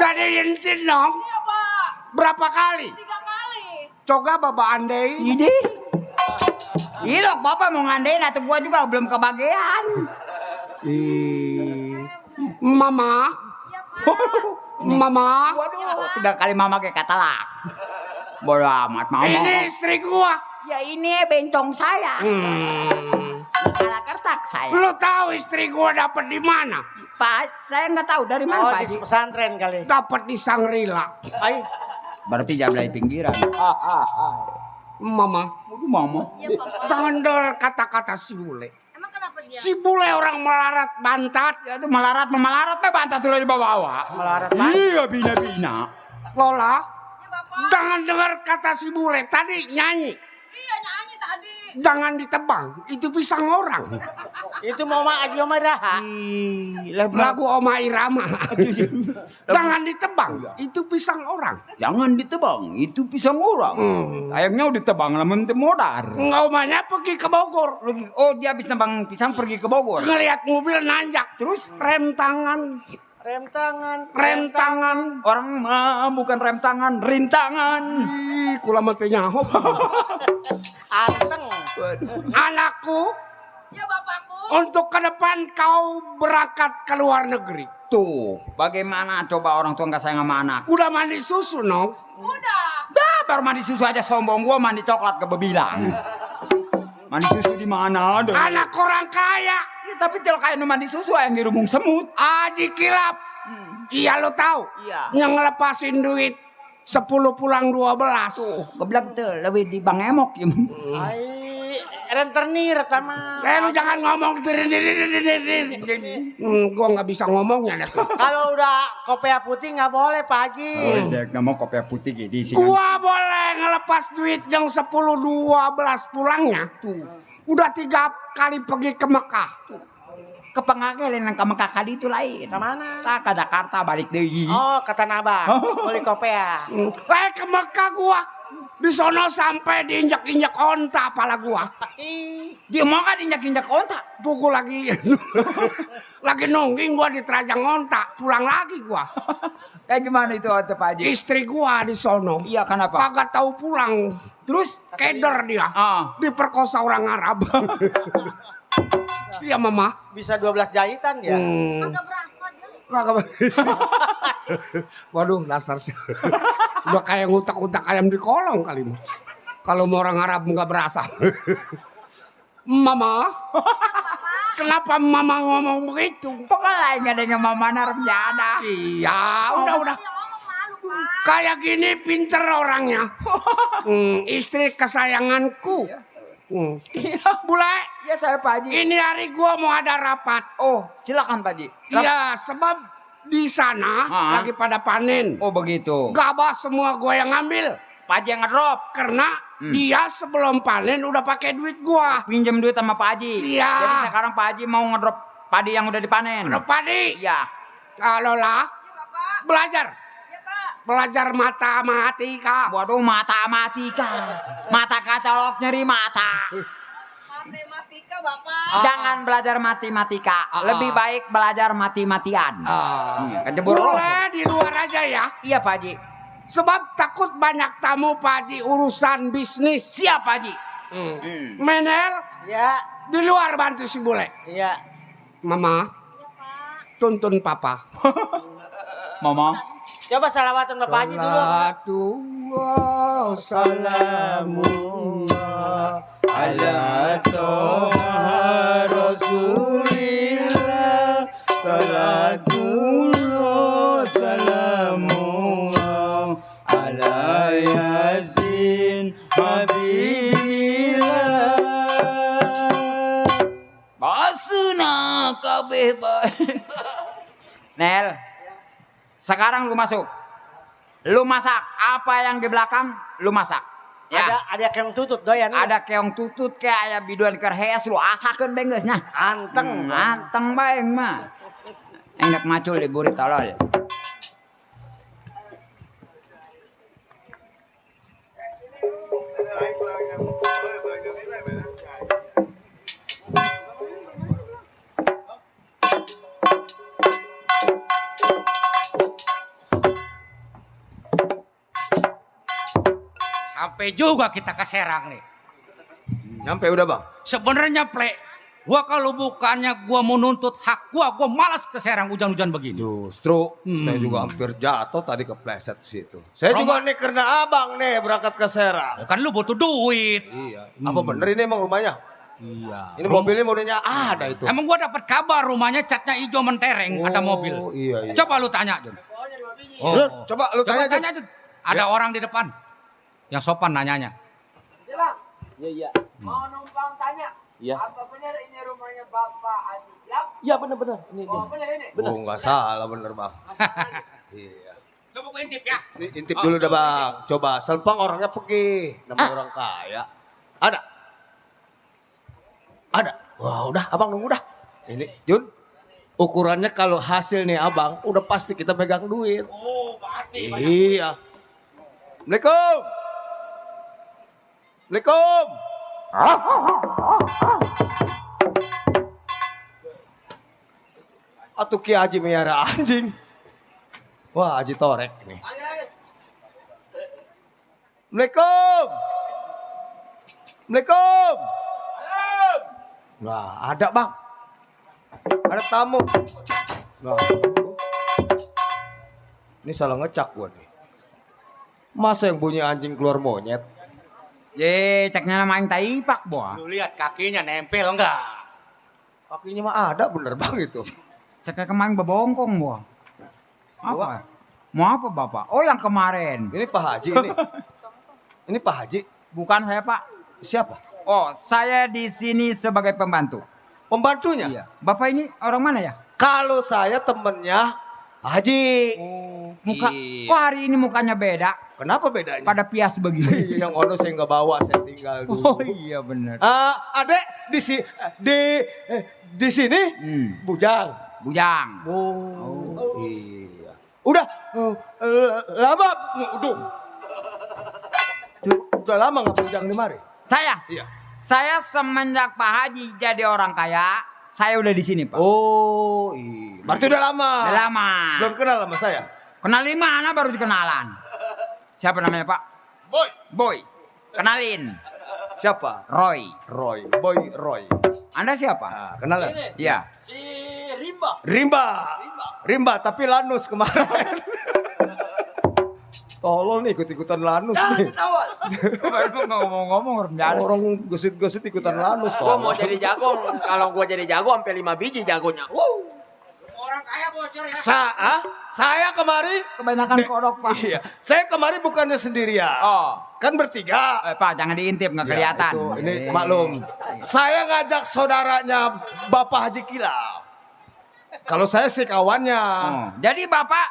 Jadi intin dong. Iya, Pak. Berapa kali? 3 kali. Coba Bapak andai. Ini. Iya, Bapak mau ngandain atau gua juga belum kebagian. Mama. Mama. Waduh, 3 kali mama kayak katalak. Bodoh amat, mama. Ini istri gua. Ya ini bencong saya. Kala kertak saya. Lu tahu istri gua dapat di mana? Pak, saya nggak tahu dari Oh, mana, Pak di Haji. pesantren kali. Dapat di Sangrila. Ay, Berarti jablay pinggiran. Mama. Waduh, mama. Iya, Bapak. Jangan dengar kata-kata si bule. Emang kenapa dia? Si bule orang melarat bantat. Ya tuh melarat, bantat dulu di bawah. melarat banget. Iya, bina-bina. Lola, Iya, Bapak. jangan dengar kata si bule. Tadi nyanyi. Iya, nyanyi tadi. Jangan ditebang. Itu pisang orang. Itu mau Mak Haji Omar Daha. Lagu Oma Irama. Jangan ditebang. Itu pisang orang. Jangan ditebang, itu pisang orang. Sayangnya udah ditebang lamun teu modar. Ngomongnya pergi ke Bogor. Oh, dia habis nebang pisang pergi ke Bogor. Ngeliat mobil nanjak. Terus rem tangan. Rem tangan. Rem tangan. Orang mah bukan rem tangan, rintangan. Ih, kula mati nyaho. Anteng. Anakku, Iya, Bapakku. untuk ke depan kau berangkat ke luar negeri. Tuh, bagaimana coba orang tua nggak sayang sama anak? Udah mandi susu, Nong? Udah. Dah, baru mandi susu aja sombong gua mandi coklat kebebilang. Mandi susu di mana? Anak orang kaya. Ya, tapi kalau kayak nu mandi susu yang di rumung semut. Aji kilap. Iya, lo tahu. Iya. Yang ngelepasin duit 10 pulang 12. Goblok tuh, lebih di Bang Emok ya. Ay, rentenir sama. Lu jangan ngomong diri. Gua nggak bisa ngomongnya. Kalau udah kopiah putih nggak boleh, Pak Haji. Dek, nggak mau kopi putih gini sih. Gua boleh ngelepas duit yang 10-12 pulangnya. Tuh. Udah 3 kali pergi ke Mekah. ke Pengagelen yang ke Mekah itu lain. Ke mana? Tak ke Jakarta balik deui. Oh, ke Tanah Abang. Beli kopi ya. Ke Mekah gua. Di sono sampai diinjak-injak onta pala gua. Dia mau kan diinjak-injak onta. Pukul lagi. Lagi nongging gua di terajang onta. Pulang lagi gua. Kayak gimana itu onta Pak Haji? Istri gua di sono. Iya kenapa? Kagak tahu pulang. Terus keder dia. Diperkosa orang Arab. Iya mama. Bisa 12 jahitan ya. Agak berasa aja. Waduh dasar sih. Udah kayak ngutak-ngutak ayam di kolong kali. Kalau mau orang Arab nggak berasa. Mama. Kenapa mama ngomong begitu? Pokoknya nggak ada yang mama narjana. Iya, udah. Ya Allah malu Pak. Kayak gini pinter orangnya. Istri kesayanganku. Bule. Iya saya Pak Haji. Ini hari gua mau ada rapat. Oh silakan Pak Haji. Iya sebab di sana lagi pada panen. Oh begitu. Gabah semua gua yang ngambil. Pak Haji yang ngedrop. Karena dia sebelum panen udah pakai duit gua. Pinjam duit sama Pak Haji. Iya. Jadi sekarang Pak Haji mau ngedrop padi yang udah dipanen. Ngedrop padi? Iya. Kalau lah belajar. Belajar matematika. Waduh matematika. Mata kacolok nyeri mata. Matematika Bapak. Jangan belajar matematika. Lebih baik belajar mati-matian. Boleh di luar aja ya. Iya Pak Haji. Sebab takut banyak tamu Pak Haji urusan bisnis. Siap Pak Haji. Menel. Ya. Di luar bantu si bule. Iya. Mama. Iya Pak. Tuntun papa. Mama. Coba salawatan Bapak Haji dulu. Salamu ala toha rasulillah. Salatullah salamu ala yasin habibillah. Basuna kabeh bae. Nel. Sekarang lu masuk. Lu masak apa yang di belakang, lu masak. Ya. Ada keong tutut doyan. Ada keong tutut kayak aya biduan kerhes lu asakeun bae geus nya. Anteng. Anteng bae mah. Enak macul di burit tolol. Sampai juga kita ke Serang nih. Nyampe udah bang. Sebenarnya gua kalau bukannya gua mau nuntut hak gua malas ke Serang hujan-hujan begini. Justru saya juga hampir jatuh tadi kepleset di situ. Saya juga nih karena abang nih berangkat ke Serang. Kan lu butuh duit. Iya. Apa bener ini emang rumahnya? Iya. Ini mobilnya modelnya ada itu. Emang gua dapat kabar rumahnya catnya hijau mentereng, ada mobil. Iya. Coba lu tanya, Jun. Coba lu tanya, Jun. Ada orang di depan. Yang sopan nanyanya. Silang. Iya. Mau numpang tanya. Iya. Apa benar ini rumahnya Bapak Haji? Iya benar. Ini dia. Oh benar ini. Oh nggak salah bener bang. Iya. Coba gua intip ya. Intip dulu dah bang. Coba Selpang orangnya pergi. Namanya orang kaya. Ada. Wah udah abang nunggu dah. Ini Jun. Ukurannya kalau hasil nih abang udah pasti kita pegang duit. Oh pasti. Iya. Assalamualaikum. Assalamualaikum. Atuh Ki Haji miara anjing. Wah, Haji Torek ini. Assalamualaikum. Assalamualaikum. Nah, ada bang. Ada tamu. Nah, ini salah ngecak gua nih. Masa yang bunyi anjing keluar monyet? Ye, ceknya nama yang taipak, boah. Lu lihat kakinya nempel enggak? Kakinya mah ada bener bang itu. Ceknya kemarin bebongkong, boah. Apa? Mau apa bapak? Oh yang kemarin. Ini Pak Haji ini. Ini Pak Haji. Bukan saya pak. Siapa? Oh saya di sini sebagai pembantu. Pembantunya? Iya. Bapak ini orang mana ya? Kalau saya temennya Haji. Muka, Iya. kok hari ini mukanya beda? Kenapa bedanya? Pada pias begini. Yang ono saya nggak bawa, saya tinggal dulu. Oh iya bener. Adek di sini bujang. Bujang. Oh, iya. Udah lama, udah lama nggak bujang di mari. Saya? Iya. Saya semenjak Pak Haji jadi orang kaya, saya udah di sini Pak. Oh, iya. Berarti udah lama. Udah lama. Belum kenal sama saya. Kenal di mana baru dikenalan? Siapa namanya Pak? Boy. Boy. Kenalin. Siapa? Roy. Roy. Boy Roy. Anda siapa? Nah, kenalan. Iya. Si Rimba, tapi Lanus kemarin. Tolol nih ikut-ikutan Lanus nih. Baru ngomong-ngomong Orang gesit-gesit ikutan Lanus. Gua mau jadi jago, kalau gua jadi jago sampai 5 biji jagonya. Orang kaya bocor ya. Saya kemari. kebanyakan kodok Pak. Iya. Saya kemari bukannya sendirian. Oh. Kan bertiga. Pak jangan diintip nggak kelihatan. Itu, ini maklum. Saya ngajak saudaranya Bapak Haji Kilap. Kalau saya sih kawannya. Oh. Jadi Bapak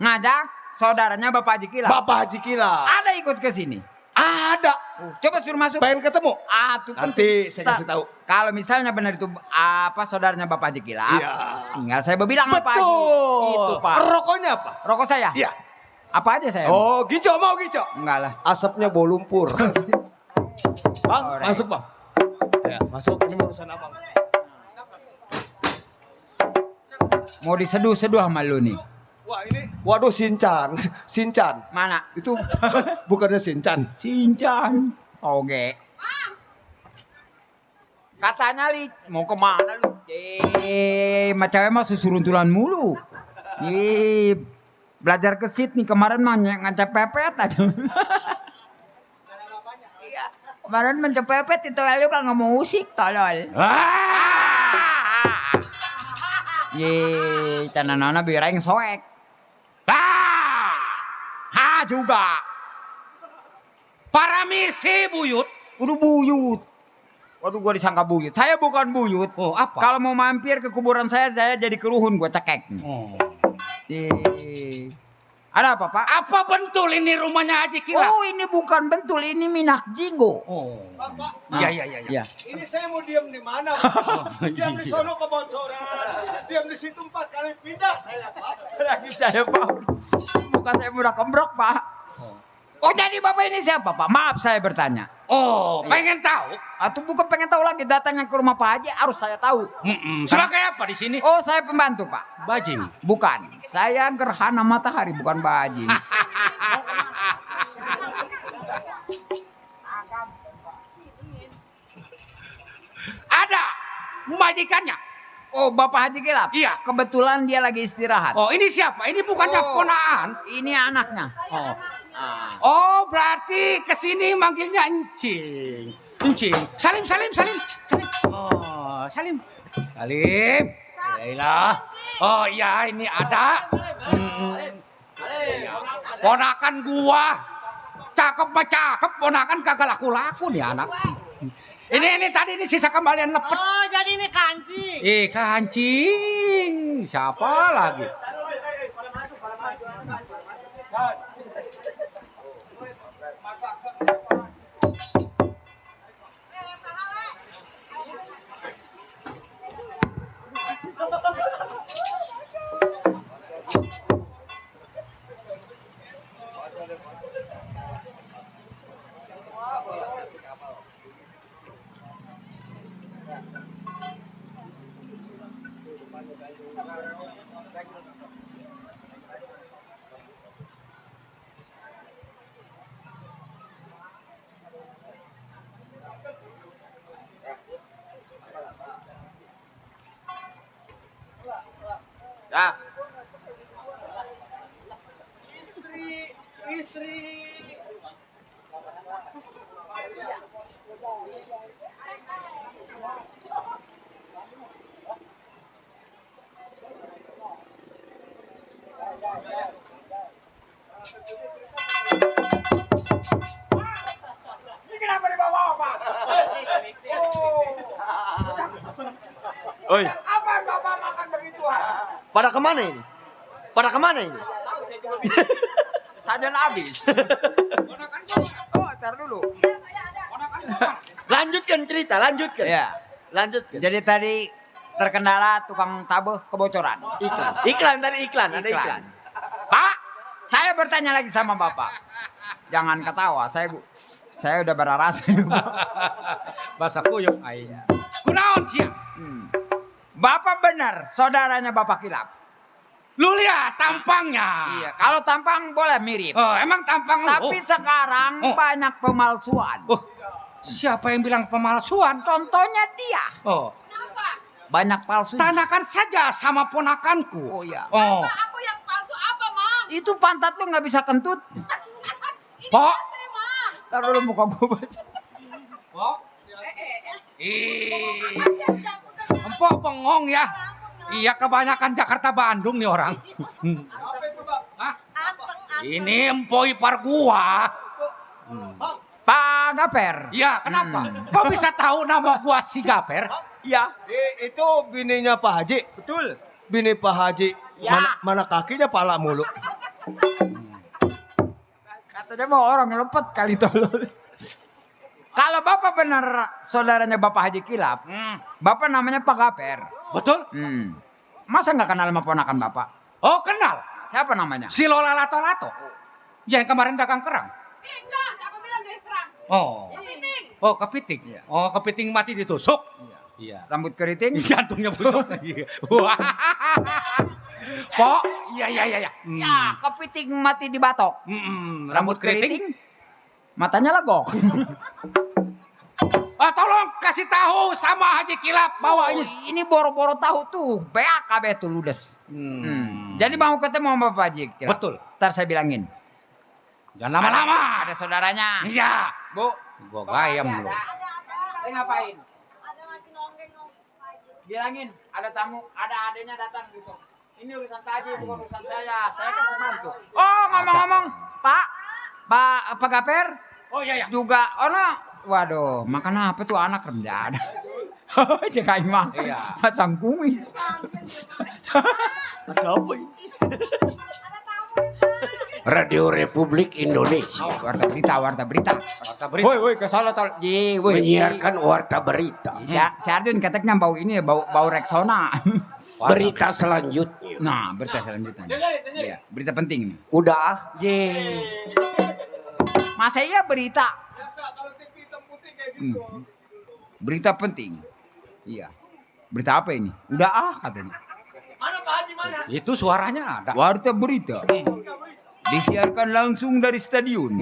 ngajak saudaranya Bapak Haji Kilap. Bapak Haji Kilap. Ada ikut ke sini. Ada. Coba suruh masuk. Pengen ketemu. Tuh Nanti saya kasih tahu. Kalau misalnya benar itu saudaranya Bapak Haji Kilap, Iya. tinggal saya berbilang sama Pak Haji. Betul. Itu Pak. Rokoknya apa? Rokok saya? Iya. Apa aja saya? Oh, gico mau gico. Enggak lah. Asapnya bau lumpur. Bang, Alright. masuk bang. Ya, masuk. Ini urusan abang. Mau diseduh-seduh sama lu nih. Wah ini, waduh Sincan. Mana? Itu bukannya Sincan. Sincan. Oke. Katanya li mau kemana lu? Macamnya mah susuruntulan mulu. Belajar kesit nih kemarin mah ngancap pepet aja. Iya. Kemarin mencap pepet itu lu kan nggak mau musik tolol. Cananana biraing soek. Juga. Paramisi buyut. Udah buyut. Waduh gua disangka buyut. Saya bukan buyut. Oh, apa? Kalau mau mampir ke kuburan saya jadi keruhun gua cekek. Oh. Ada apa, Pak? Apa bentul ini rumahnya Haji Kilap? Oh, ini bukan bentul, ini minak jinggo. Oh. Pak. Iya. Ini saya mau diam di mana? Diam di sono kebocoran. Diam di situ 4 kali pindah saya, Pak. Lagi saya, Pak. Muka saya udah kembrok, Pak. Oh, jadi Bapak ini siapa, Pak? Maaf saya bertanya. Oh, pengen tahu? Atau bukan pengen tahu lagi, datangnya ke rumah Pak Haji harus saya tahu. Sebagai apa di sini? Oh, saya pembantu, Pak. Bajing. Bukan. Saya gerhana matahari, bukan bajing. Ada majikannya. Oh, Bapak Haji Kilap? Iya. Kebetulan dia lagi istirahat. Oh, ini siapa? Ini bukannya ponaan. Ini anaknya. Oh. Oh, berarti kesini manggilnya encing. Encing. Salim. Oh, Salim. Yaelah. Oh iya, ini ada. Ponakan gua. Cakep mah cakep, ponakan kagak laku-laku nih anak. Ini tadi ini sisa kembalian lepet. Oh, jadi ini kancing. Kancing. Siapa lagi? Ya. Istri. Ini kenapa dibawa, Pak? Oi, Apa Bapak makan begitu? pada kemana ini? Pada kemana ini? Tahu saya juga bingung. Sajian habis. Oh, tar dulu. Lanjutkan cerita, lanjutkan. Ya. Lanjutkan. Jadi tadi terkendala tukang tabuh kebocoran. Iklan tadi iklan, ada iklan. Pak, saya bertanya lagi sama Bapak. Jangan ketawa, saya udah berarasi. Bahasa kuyuk aing. Kunaon sia? Bapak benar, saudaranya Bapak kilap. Lu lihat tampangnya. Iya, kalau tampang boleh mirip. Oh, emang tampang lu? Tapi sekarang banyak pemalsuan. Oh, siapa yang bilang pemalsuan? Contohnya dia. Oh, Banyak palsu. tanyakan saja sama ponakanku. Oh iya. Oh, Aku yang palsu apa, Mang? Itu pantat lu nggak bisa kentut. Pok. Taruh dulu muka gue baca. Empok bengong ya. Iya, kebanyakan Jakarta Bandung nih orang. Hah? Ini empok ipar gua. Pak Gaper. Ya, kenapa? Kok bisa tahu nama gua si Gaper? Iya. Itu bininya Pak Haji. Betul. Bini Pak Haji. Ya. Mana kakinya pala mulu. Kata dia mau orang lepet kali tolol. Kalau Bapak benar saudaranya Bapak Haji Kilap, Bapak namanya Pak Gaper. Betul? Masa nggak kenal sama ponakan Bapak? Oh, kenal. Siapa namanya? Si Lola Lato-Lato. Yang kemarin dagang kerang. Enggak, siapa bilang dari kerang? Oh. Kepiting. Oh, kepiting. Oh, kepiting mati ditusuk. Iya. Rambut keriting? Jantungnya busuk. Wah. Pok, iya. Ya, kepiting mati dibatok. Rambut keriting. Matanya legok. Tolong kasih tahu sama Haji Kilap bahwa ini. Ini boro-boro tahu tuh. BAKB tuh ludes. Jadi mau ketemu sama Bapak Haji Kilap. Betul. Ntar saya bilangin. Jangan lama-lama. Ada saudaranya. Iya. Bu. Gua gayam lu. Saya ngapain? Ada lagi nonggeng. Bilangin ada tamu, ada adanya datang gitu. Ini urusan Pak Haji, bukan urusan saya. Saya kan pembantu. Oh, ngomong-ngomong, Pak Gaper? Oh iya. Juga, waduh, makan apa tuh anak rendah ada. Jangan makan, Iya. pasang kumis. Ada apa ini? Radio Republik Indonesia Warta berita. Woi, kesana tol. menyiarkan warta berita. Si Arjun katanya bau ini ya, bau Rexona. Berita selanjutnya. Nah, berita selanjutnya. Iya, berita penting nih. Udah. Masa iya berita? Berita penting. Iya. Berita apa ini? Udah katanya. Mana Pak Haji mana? Itu suaranya ada. Warta berita. Disiarkan langsung dari stadion.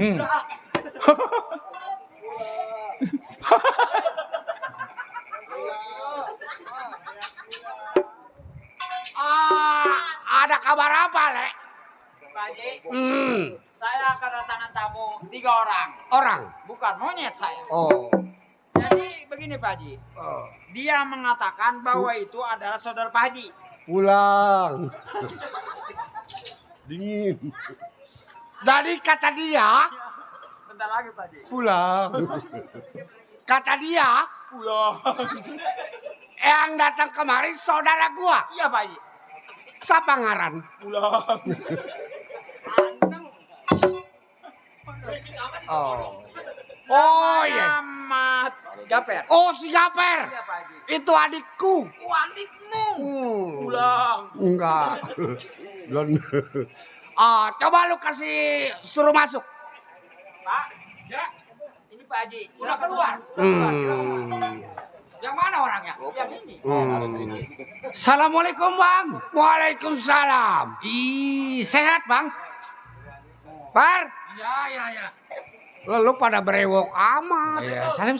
Ada kabar apa, Le? Pak Haji, saya kedatangan tamu 3 orang. Orang. Bukan monyet saya. Oh. Jadi begini Pak Haji. Dia mengatakan bahwa itu adalah saudara Pak Haji. Pulang. Dingin. Jadi kata dia, Bentar lagi Pak Haji. Pulang. kata dia, Pulang. yang datang kemarin saudara gua. Iya Pak Haji. Siapa ngaran? Pulang. Oh iya. Ahmad Gaper. Oh si Gaper. Iya Pak Haji. Itu adikku. Adikmu. Pulang. Enggak. Belum. Coba lu kasih suruh masuk. Pak. Ya. Ini Pak Haji. Sudah keluar. Yang mana orangnya? Yang ini. Assalamualaikum Bang. Waalaikumsalam. Ih, sehat Bang. Par. Iya. Lalu pada berewok amat. Iya, salim.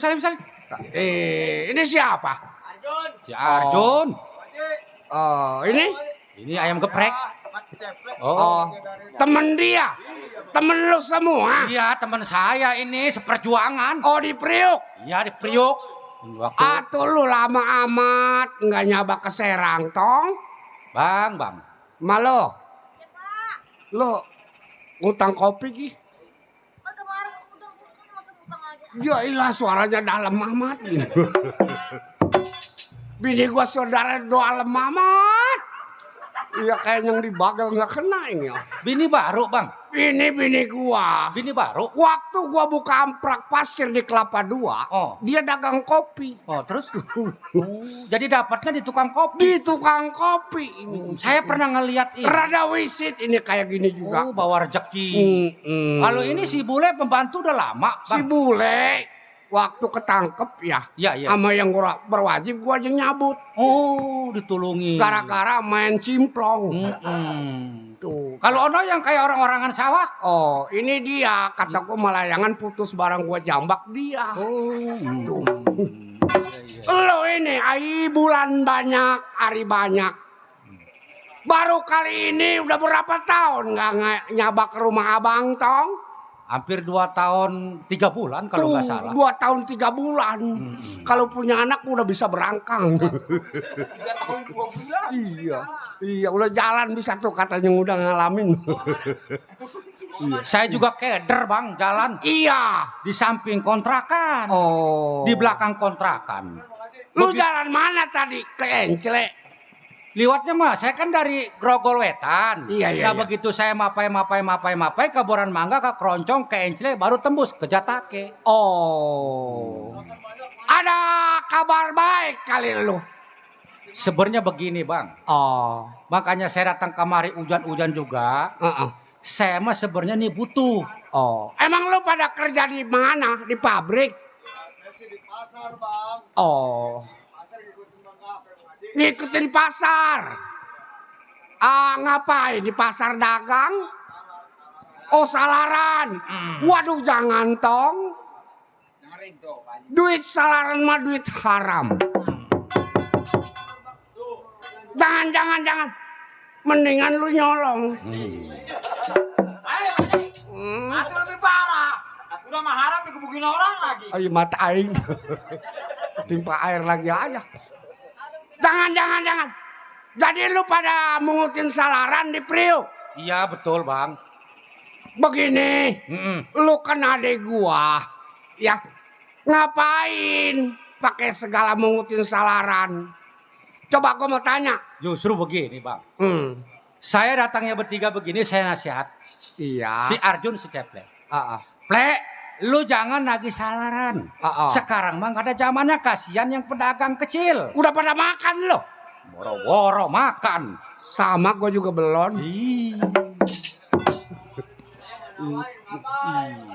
Ini siapa? Arjun. Si Arjun. Oh, ini? Ini ayam geprek. Oh, temen dia. Temen lu semua. Iya, temen saya ini seperjuangan. Oh, di Priuk. Iya, di Priuk. Atuh lu lama amat nggak nyaba ke Serang, tong? Bang. Malo. Lu ngutang kopi ki? Kemarin udah masa ngutang lagi. Ya ilah suaranya dalam amat gitu. Bini gua saudara doa amat. Iya kayak yang di bagel nggak kena ini. Bini baru bang. Ini bini gua. Bini baru. Waktu gua buka amprak pasir di Kelapa Dua, dia dagang kopi. Oh terus? Jadi dapatnya di tukang kopi. Di tukang kopi ini. Saya pernah ngeliat ini. Rada wisit ini kayak gini juga. Oh bawa rezeki. Kalau ini si bule pembantu udah lama bang. Si bule waktu ketangkep ya, sama yang berwajib gua aja nyabut. Oh, ditulungi. Gara-gara main cimplong. Tuh. Kalau ono yang kayak orang-orangan sawah? Oh, ini dia. Kata gua Malayangan putus barang gua jambak dia. Tuh. Lo ini, bulan banyak, hari banyak. Baru kali ini udah berapa tahun nggak nyabak ke rumah abang tong? Hampir 2 tahun 3 bulan kalau nggak salah. 2 tahun 3 bulan. Kalau punya anak udah bisa berangkang. 3 tahun 2 bulan. Iya, udah jalan bisa tuh katanya udah ngalamin. Saya juga keder bang, jalan. Iya. Di samping kontrakan. Di belakang kontrakan. Lu jalan mana tadi? Ke Encele? Liwatnya mah, saya kan dari Grogol Wetan. Iya. Begitu saya mapai ke Buaran Mangga, ke Keroncong, ke Encele, baru tembus ke Jatake. Ada kabar baik kali lu. Sebenarnya begini bang. Makanya saya datang kemari hujan-hujan juga. Saya mah sebenarnya nih butuh. Emang lu pada kerja di mana? Di pabrik? Saya sih di pasar bang. Pasar ngikutin Mangga. Ngikutin pasar. Ngapain di pasar dagang? Salaran. Waduh jangan tong. Duit salaran mah duit haram. Jangan. Mendingan lu nyolong. Itu lebih parah. Udah mah haram dikebukin orang lagi. Ayo mata aing. Timpa air lagi aja. Jangan. Jadi lu pada mungutin salaran di Priuk? Iya betul bang. Begini, lu kan adek gua, ya ngapain pakai segala mungutin salaran? Coba gua mau tanya. Justru begini bang. Saya datangnya bertiga begini, saya nasihat. Iya. Si Arjun si Ceple. Ple, lu jangan nagih salaran. Sekarang mah gak ada zamannya, kasihan yang pedagang kecil. Udah pada makan lo? Woro-woro makan. Sama gue juga belum.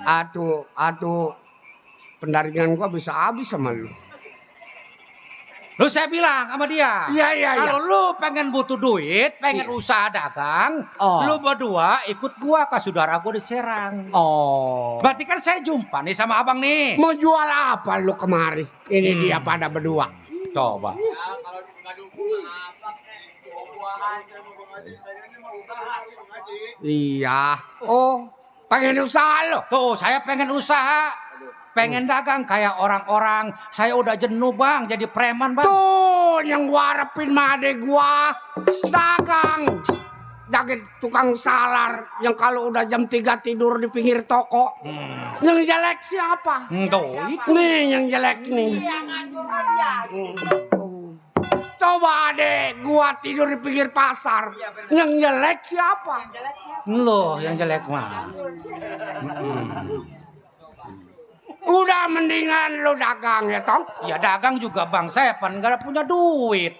Aduh. Pendaringan gue bisa habis sama lu. Lu saya bilang sama dia. Iya. Kalau lu pengen butuh duit, pengen usaha dagang, lu berdua ikut gua ke saudara gua di Serang. Berarti kan saya jumpa nih sama abang nih. Mau jual apa lu kemari? Ini dia pada berdua. Coba. Kalau nggak dukung apa? Buaran. Saya mau Bang Haji, pengennya mau usaha sih Bang Haji. Iya. Pengen usaha lo? Tuh, saya pengen usaha. Pengen dagang kayak orang-orang. Saya udah jenuh bang, jadi preman bang. Tuh, yang gua harapin mah adek gua. Dagang. Jadi tukang salar. Yang kalau udah jam 3 tidur di pinggir toko. Yang jelek siapa? Nih yang jelek nih. Coba adek gua tidur di pinggir pasar. Yang jelek siapa? Loh, yang jelek mah. Udah mendingan lu dagang ya tong? Ya dagang juga bang, saya pan gak punya duit.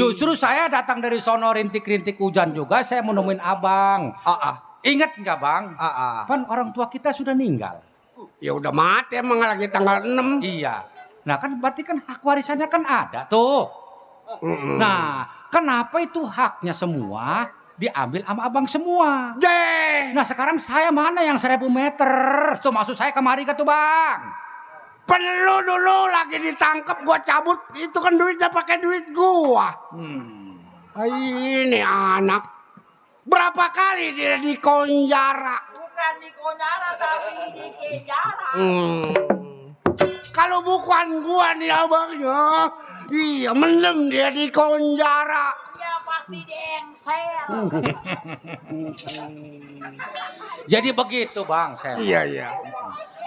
Justru saya datang dari sono rintik-rintik hujan juga, saya mau nemuin abang. Ingat nggak bang? Kan orang tua kita sudah meninggal. Ya udah mati emang lagi tanggal 6. Iya. Nah kan berarti kan hak warisannya kan ada tuh. Nah kenapa itu haknya semua diambil sama abang semua? Nah sekarang saya mana yang 1000 meter? Tuh maksud saya kemari ke tuh bang. Perlu dulu lagi ditangkap gua cabut. Itu kan duitnya pakai duit gua. Ini anak. Berapa kali dia dikonjara? Bukan dikonjara tapi dikenjara. Kalau bukan gua nih abangnya. Iya mendem dia dikonjara. Ya pasti dengser. Jadi begitu bang saya. Iya.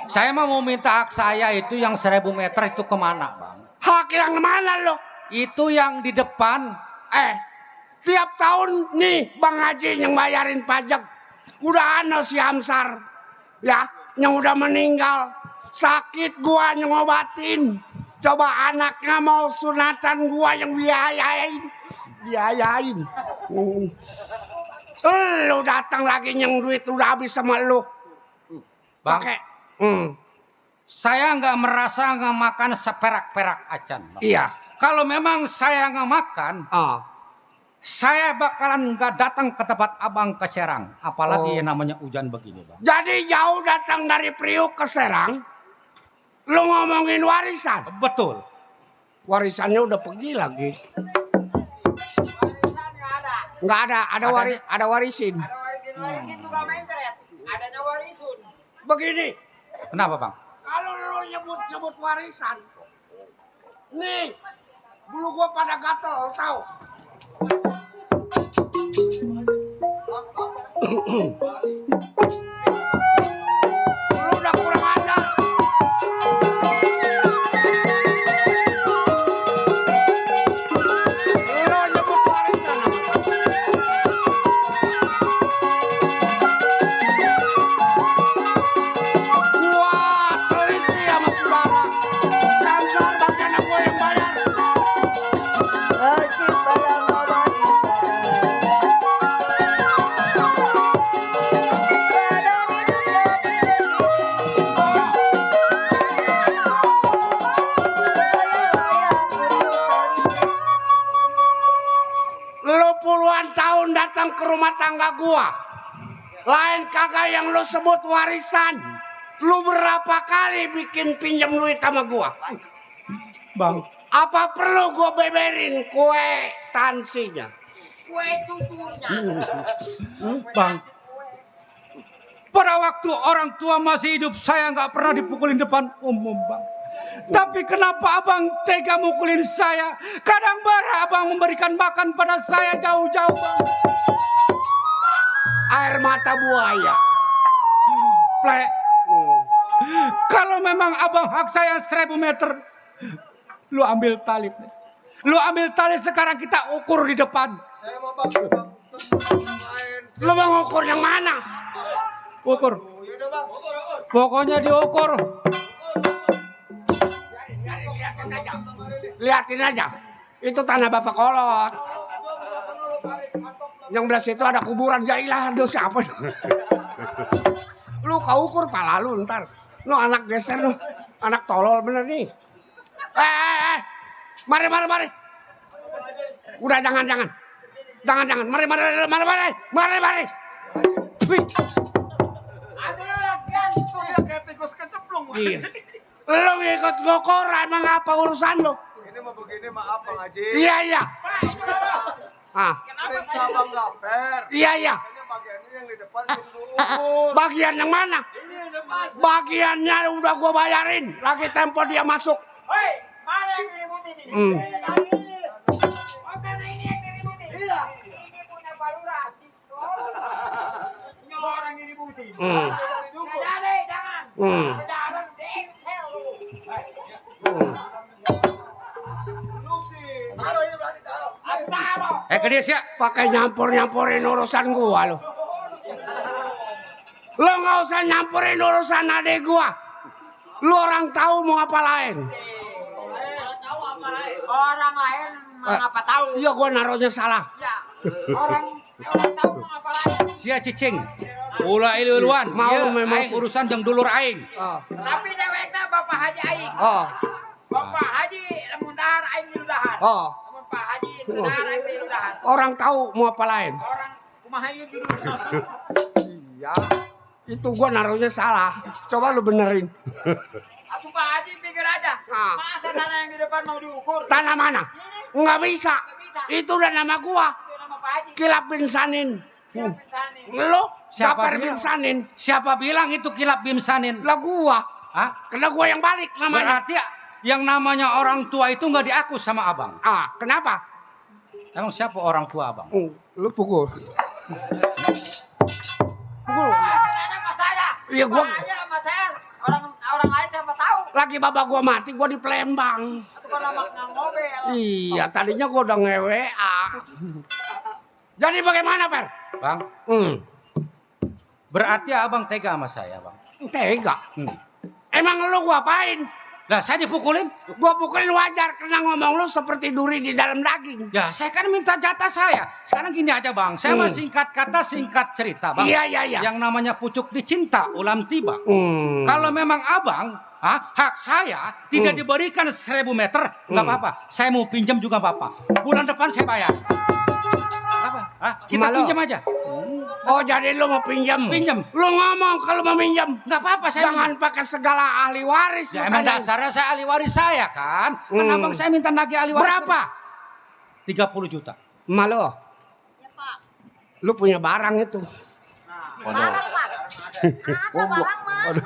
Saya mau minta hak saya itu yang 1000 meter itu kemana bang? Hak yang mana lo? Itu yang di depan. tiap tahun nih Bang Haji yang bayarin pajak. Udah ana si Hamsar, ya, yang udah meninggal. Sakit gua yang ngobatin. Coba anaknya mau sunatan gua yang biayain. Lu datang lagi yang duit udah habis sama lu. Bang, Pakai. saya nggak merasa nggak makan seperak-perak acan. Bang. Iya. Kalau memang saya nggak makan, saya bakalan nggak datang ke tempat abang ke Serang. Apalagi yang namanya hujan begini, Bang. Jadi jauh datang dari Priuk ke Serang, lu ngomongin warisan. Betul. Warisannya udah pergi lagi. Warisan nggak ada. Nggak ada, ada warisin. Ada warisin. Warisin tuh gak main ceret. Adanya warisun. Begini, Kenapa, Bang? kalau lu nyebut warisan, nih, bulu gua pada gatel, tahu? Lu udah kurang ajar. Lu nyebut warisan apa? Gua teliti sama saudara. Samsar bagian gua yang bayar. Lu puluhan tahun datang ke rumah tangga gua. Lain kagak yang lu sebut warisan. Lu berapa kali bikin pinjam duit sama gua? Bang, Apa perlu gua beberin kue tansinya? Kue tuturnya. Bang. Pada waktu orang tua masih hidup, saya nggak pernah dipukulin depan umum, Bang. Tapi kenapa abang tega mukulin saya? Kadang bara abang memberikan makan pada saya jauh-jauh, Bang. Air mata buaya. Plek. Kalau memang abang hak saya 1000 meter, lu ambil tali. Lu ambil tali, sekarang kita ukur di depan. Saya mau bang lain. Lu mau ngukur yang mana? Ukur. Yaudah bang. Pokoknya diukur. Liatin aja. Itu tanah Bapak Kolot. Yang belah situ ada kuburan jailah. Aduh siapa? Lu kau ukur pala lu ntar. Lu anak geser lu. Anak tolol bener nih. Mari. Udah jangan. Jangan. Mari. Wih. Ada latihan tuh dia kayak tikus keceplung. Iya. Lu ngikut ngokor emang apa urusan lu? Ini mah begini mah apa Haji? Iya. Ini cabang gaper. Iya. Ini bagiannya yang di depan sungguh. Bagian yang mana? Ini yang depan. Bagiannya udah gua bayarin. Lagi tempo dia masuk. Hei, mana yang diributin ini? Ini. Oh, karena ini yang diributin. Iya. Ini punya baluran. Ini orang diributin. Jangan. Jangan dengsel lu. Lu sih. Taruh ini berarti taruh. Ayo taruh. Ke dia siap. Pakai nyampurin urusan gua lo. Lo nggak usah nyampurin urusan adek gua. Lu orang tahu mau apa lain. Tahu apa lain? Orang lain mengapa tahu? Iya gua naruhnya salah. Ya. Orang tahu mengapa lain. Sia cicing. Ulah iluan. Mau memang aing urusan yang dulur aing. Tapi dewekna Bapak Haji aing. Bapak Haji lamun dahar aing di dahar. Lamun Pak Haji di dahar aing di dahar. Orang tahu mau apa lain. Orang kumaha ieu judulnya? Iya. Itu gua naruhnya salah. Coba lu benerin. Atuh Pak Haji pikir aja. Masa tanah yang di depan mau diukur? Tanah mana? Nggak bisa. Itu udah nama gua. Itu nama Pak Haji. Kilap bin Sanin. Kilap bin Sanin. Lu Siapa Gaper bilang? bin Sanin. Siapa bilang itu kilap bim sanin? Lah gua. Hah? Kena gua yang balik namanya. Berarti yang namanya orang tua itu nggak diaku sama abang. Kenapa? Emang siapa orang tua abang? Lu pukul. Pukul. Tanya sama saya. Iya gua. Tanya sama saya. Orang lain siapa tahu? Lagi bapak gua mati, gua di Palembang. Atau kan lama ngobel. Iya, tadinya gua udah nge-WA. Jadi bagaimana, Per? Bang, berarti abang tega sama saya, Bang. Tega. Emang lu gua apain? Lah, saya dipukulin. Gua pukulin wajar karena ngomong lu seperti duri di dalam daging. Ya, saya kan minta jatah saya. Sekarang gini aja, Bang. Saya mah singkat kata, singkat cerita, Bang. Iya. Yang namanya pucuk dicinta, ulam tiba. Kalau memang abang, hak saya tidak diberikan 1000 meter, nggak apa-apa. Saya mau pinjam juga Bapak. Bulan depan saya bayar. Apa? Kita pinjam aja. Oh, jadi lu mau pinjam? Pinjam. Lu ngomong kalau mau pinjam. Nggak apa-apa, saya jangan pakai segala ahli waris. Ya, emang dasarnya saya ahli waris saya kan. Kan abang saya minta nagih ahli waris. Berapa? 30 juta. Malu. Ya, Pak. Lu punya barang itu. Barang, Pak. Ada barang, Mas.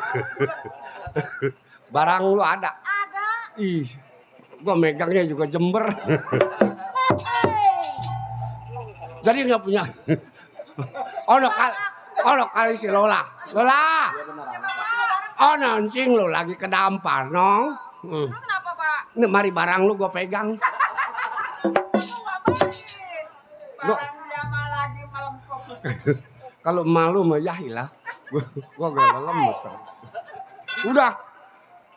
Barang lu ada? Ada. Ih, gua megangnya juga jember. Jadi nggak punya. Ono kali si Lola. Lola. Oh, nancing lu lagi kedampar, no. Terus kenapa, Pak? Nih, mari barang lu gua pegang. Barang dia mah lagi melempem. Kalau malu mah yahilah. Gua gak lemes.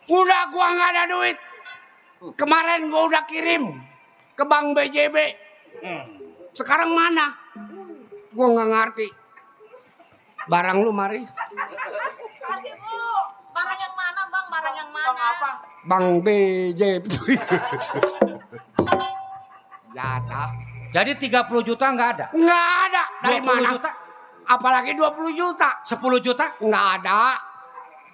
Udah gua nggak ada duit. Kemarin gua udah kirim ke Bank BJB. Sekarang mana? Gua nggak ngerti. Barang lu mari. Kasih, Bu. Barang yang mana, Bang? Barang yang mana? Bang apa? Bank BJB. Jatah. Jadi 30 juta nggak ada? Nggak ada. Dari 20 mana? juta? Apalagi 20 juta. 10 juta? Nggak ada.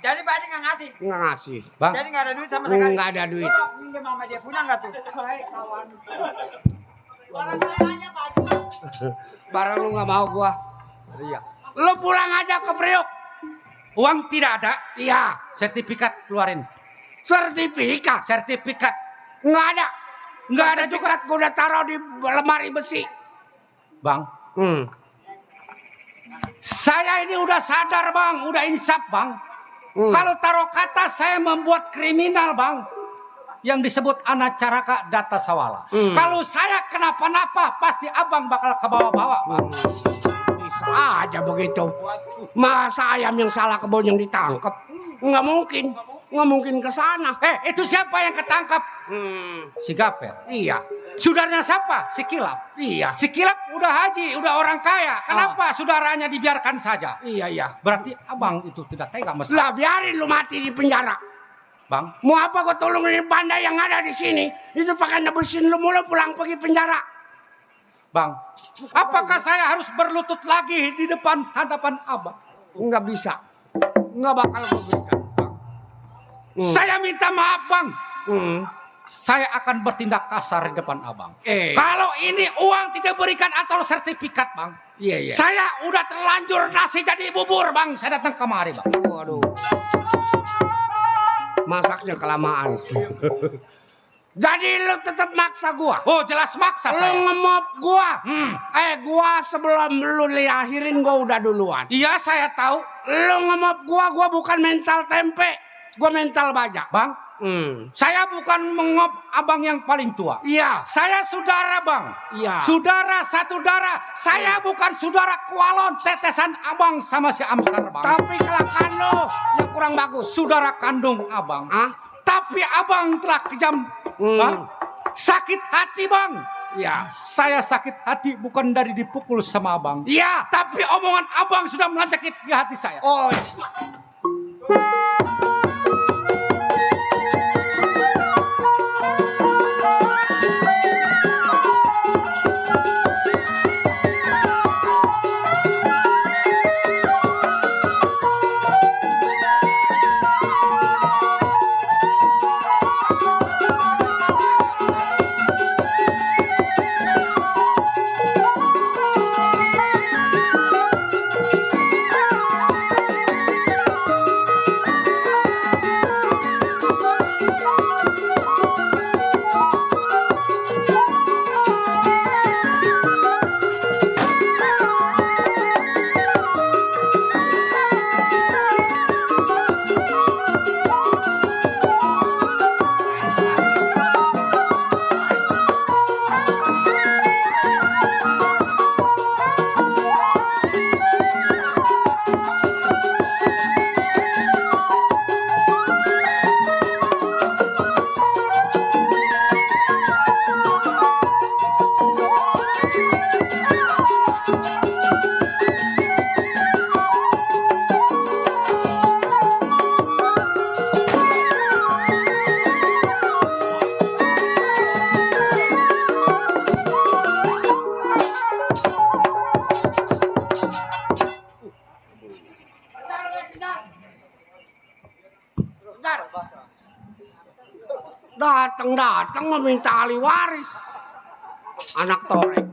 Jadi Pak Haji nggak ngasih. Nggak ngasih. Bang, Jadi nggak ada duit sama sekali. Nggak ada duit. Coba pinjam sama dia, punya nggak tuh? Baik kawan. Barang saya aja Pak Haji. Barang lu nggak mau gua. Iya. Lu pulang aja ke Priok. uang tidak ada? Iya. Sertifikat keluarin. Sertifikat. Sertifikat. Nggak ada. Nggak ada juga. Sertifikat gua udah taruh di lemari besi. Bang, saya ini udah sadar Bang, udah insaf Bang. Kalau taruh kata saya membuat kriminal Bang. Yang disebut anacaraka data sawala. Kalau saya kenapa-napa pasti abang bakal ke bawah-bawah Bang. Bisa aja begitu. Masa ayam yang salah kebun yang ditangkap? Nggak mungkin. Nggak mungkin ke sana. Itu siapa yang ketangkap? Si Gaper. Iya. Saudaranya siapa? Si Kilap. Iya. Si Kilap udah haji, udah orang kaya. Kenapa saudaranya dibiarkan saja? Iya. Berarti abang itu tidak tega mas. Lah biarin lu mati di penjara. Bang, Mau apa kau tolongin bandai yang ada di sini? Itu pakai nebusin lu mulu pulang pergi penjara. Bang, apakah saya harus berlutut lagi di depan hadapan abang? Nggak bisa. Nggak bakal gue berikan. Saya minta maaf bang. Saya Akan bertindak kasar di depan abang. Eh. Kalau ini uang tidak berikan atau sertifikat bang. Iya. Saya udah terlanjur nasi jadi bubur bang. Saya datang kemari bang. Waduh. Masaknya kelamaan. Jadi lu tetap maksa gua. Oh jelas maksa Lu saya. ngemop gua. Gua sebelum lu lahirin gua udah duluan. Iya saya tahu. Lu ngemop gua bukan mental tempe. Gua mental baja. Bang, saya bukan mengop abang yang paling tua. Iya. Saya saudara bang. Iya. Saudara satu darah. Saya bukan saudara kualon tetesan abang sama si Amsar bang. Tapi kelakuan lu yang kurang bagus. Saudara kandung abang. Tapi abang telah kejam. Bang, sakit hati bang. Iya. Saya sakit hati bukan dari dipukul sama abang. Iya. Tapi omongan abang sudah melanjaki di hati saya. Oh. Datang meminta ahli waris. Anak torek.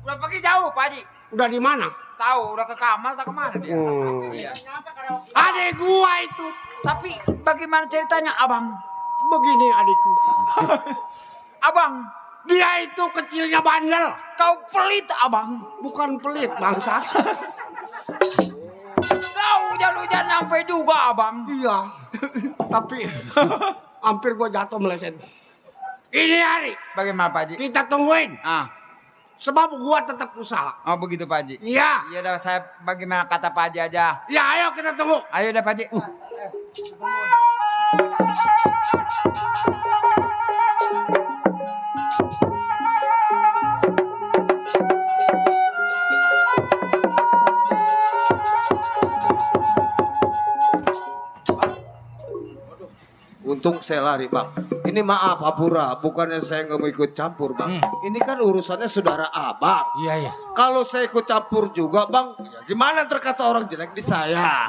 Udah pergi jauh, Pak Haji. Udah di mana? Tahu, udah ke Kamal tak kemana dia? Iya. Adek gua itu. Tapi bagaimana ceritanya, Abang? Begini adikku. Abang, Dia itu kecilnya bandel. kau pelit, Abang. Bukan pelit bangsat. Kau hujan-hujan sampai juga, Abang. Iya. Tapi hampir gua jatuh meleset. Ini hari Bagaimana, Pak Haji? kita tungguin. Ah, Sebab gua tetap usaha. oh begitu, Pak Haji. Iya. Iya udah, saya bagaimana kata Pak Haji aja. Ya ayo kita tunggu. Ayo udah, Pak Haji. Untung saya lari bang. Ini maaf Hapura, bukannya saya nggak mau ikut campur bang. Ini kan urusannya saudara abang. Iya. Kalau saya ikut campur juga bang, ya gimana terkata orang jelek di saya.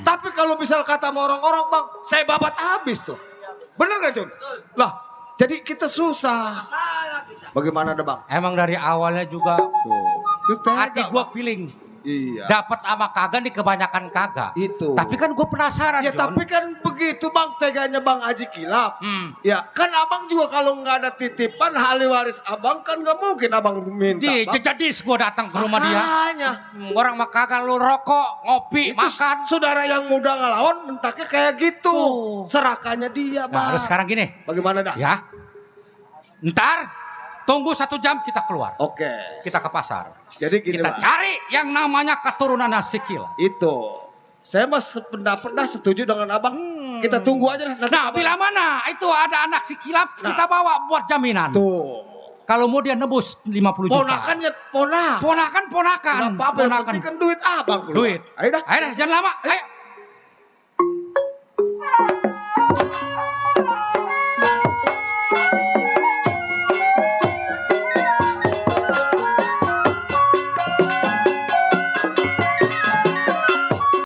Tapi kalau misal kata sama orang-orang bang, saya babat habis tuh. Bener gak Jun? Lah, jadi kita susah. Bagaimana ada bang? Emang dari awalnya juga Itu hati gua feeling. Iya. Dapat ama kagak nih kebanyakan kagak. Itu. Tapi kan gue penasaran, Ya Jon. tapi kan begitu bang teganya bang Haji Kilap. Ya kan abang juga kalau nggak ada titipan ahli waris abang kan nggak mungkin abang minta. Di Bang. jejadis gue datang ke rumah dia. Makanya. Orang mah kagak lu rokok, ngopi, Itu makan. saudara yang muda ngelawan mentaknya kayak gitu. Tuh. Serakannya dia bang. Nah, harus sekarang gini. Bagaimana dah? Ya. Ntar tunggu 1 jam kita keluar. Oke. Kita ke pasar. Jadi gini Kita bang. cari yang namanya keturunan Sikil. Itu. Saya mas pendapat dah setuju dengan abang. Kita tunggu aja lah. Nanti Nah, abang- bila mana itu ada anak Sikilap, Nah. kita bawa buat jaminan. Tuh. Kalau mau dia nebus 50 juta. Ponakannya ponak. Ponakan. Nggak apa-apa, yang Ponakan. penting kan duit abang keluar. Duit. Ayo dah. Ayo dah, jangan lama. Ayo.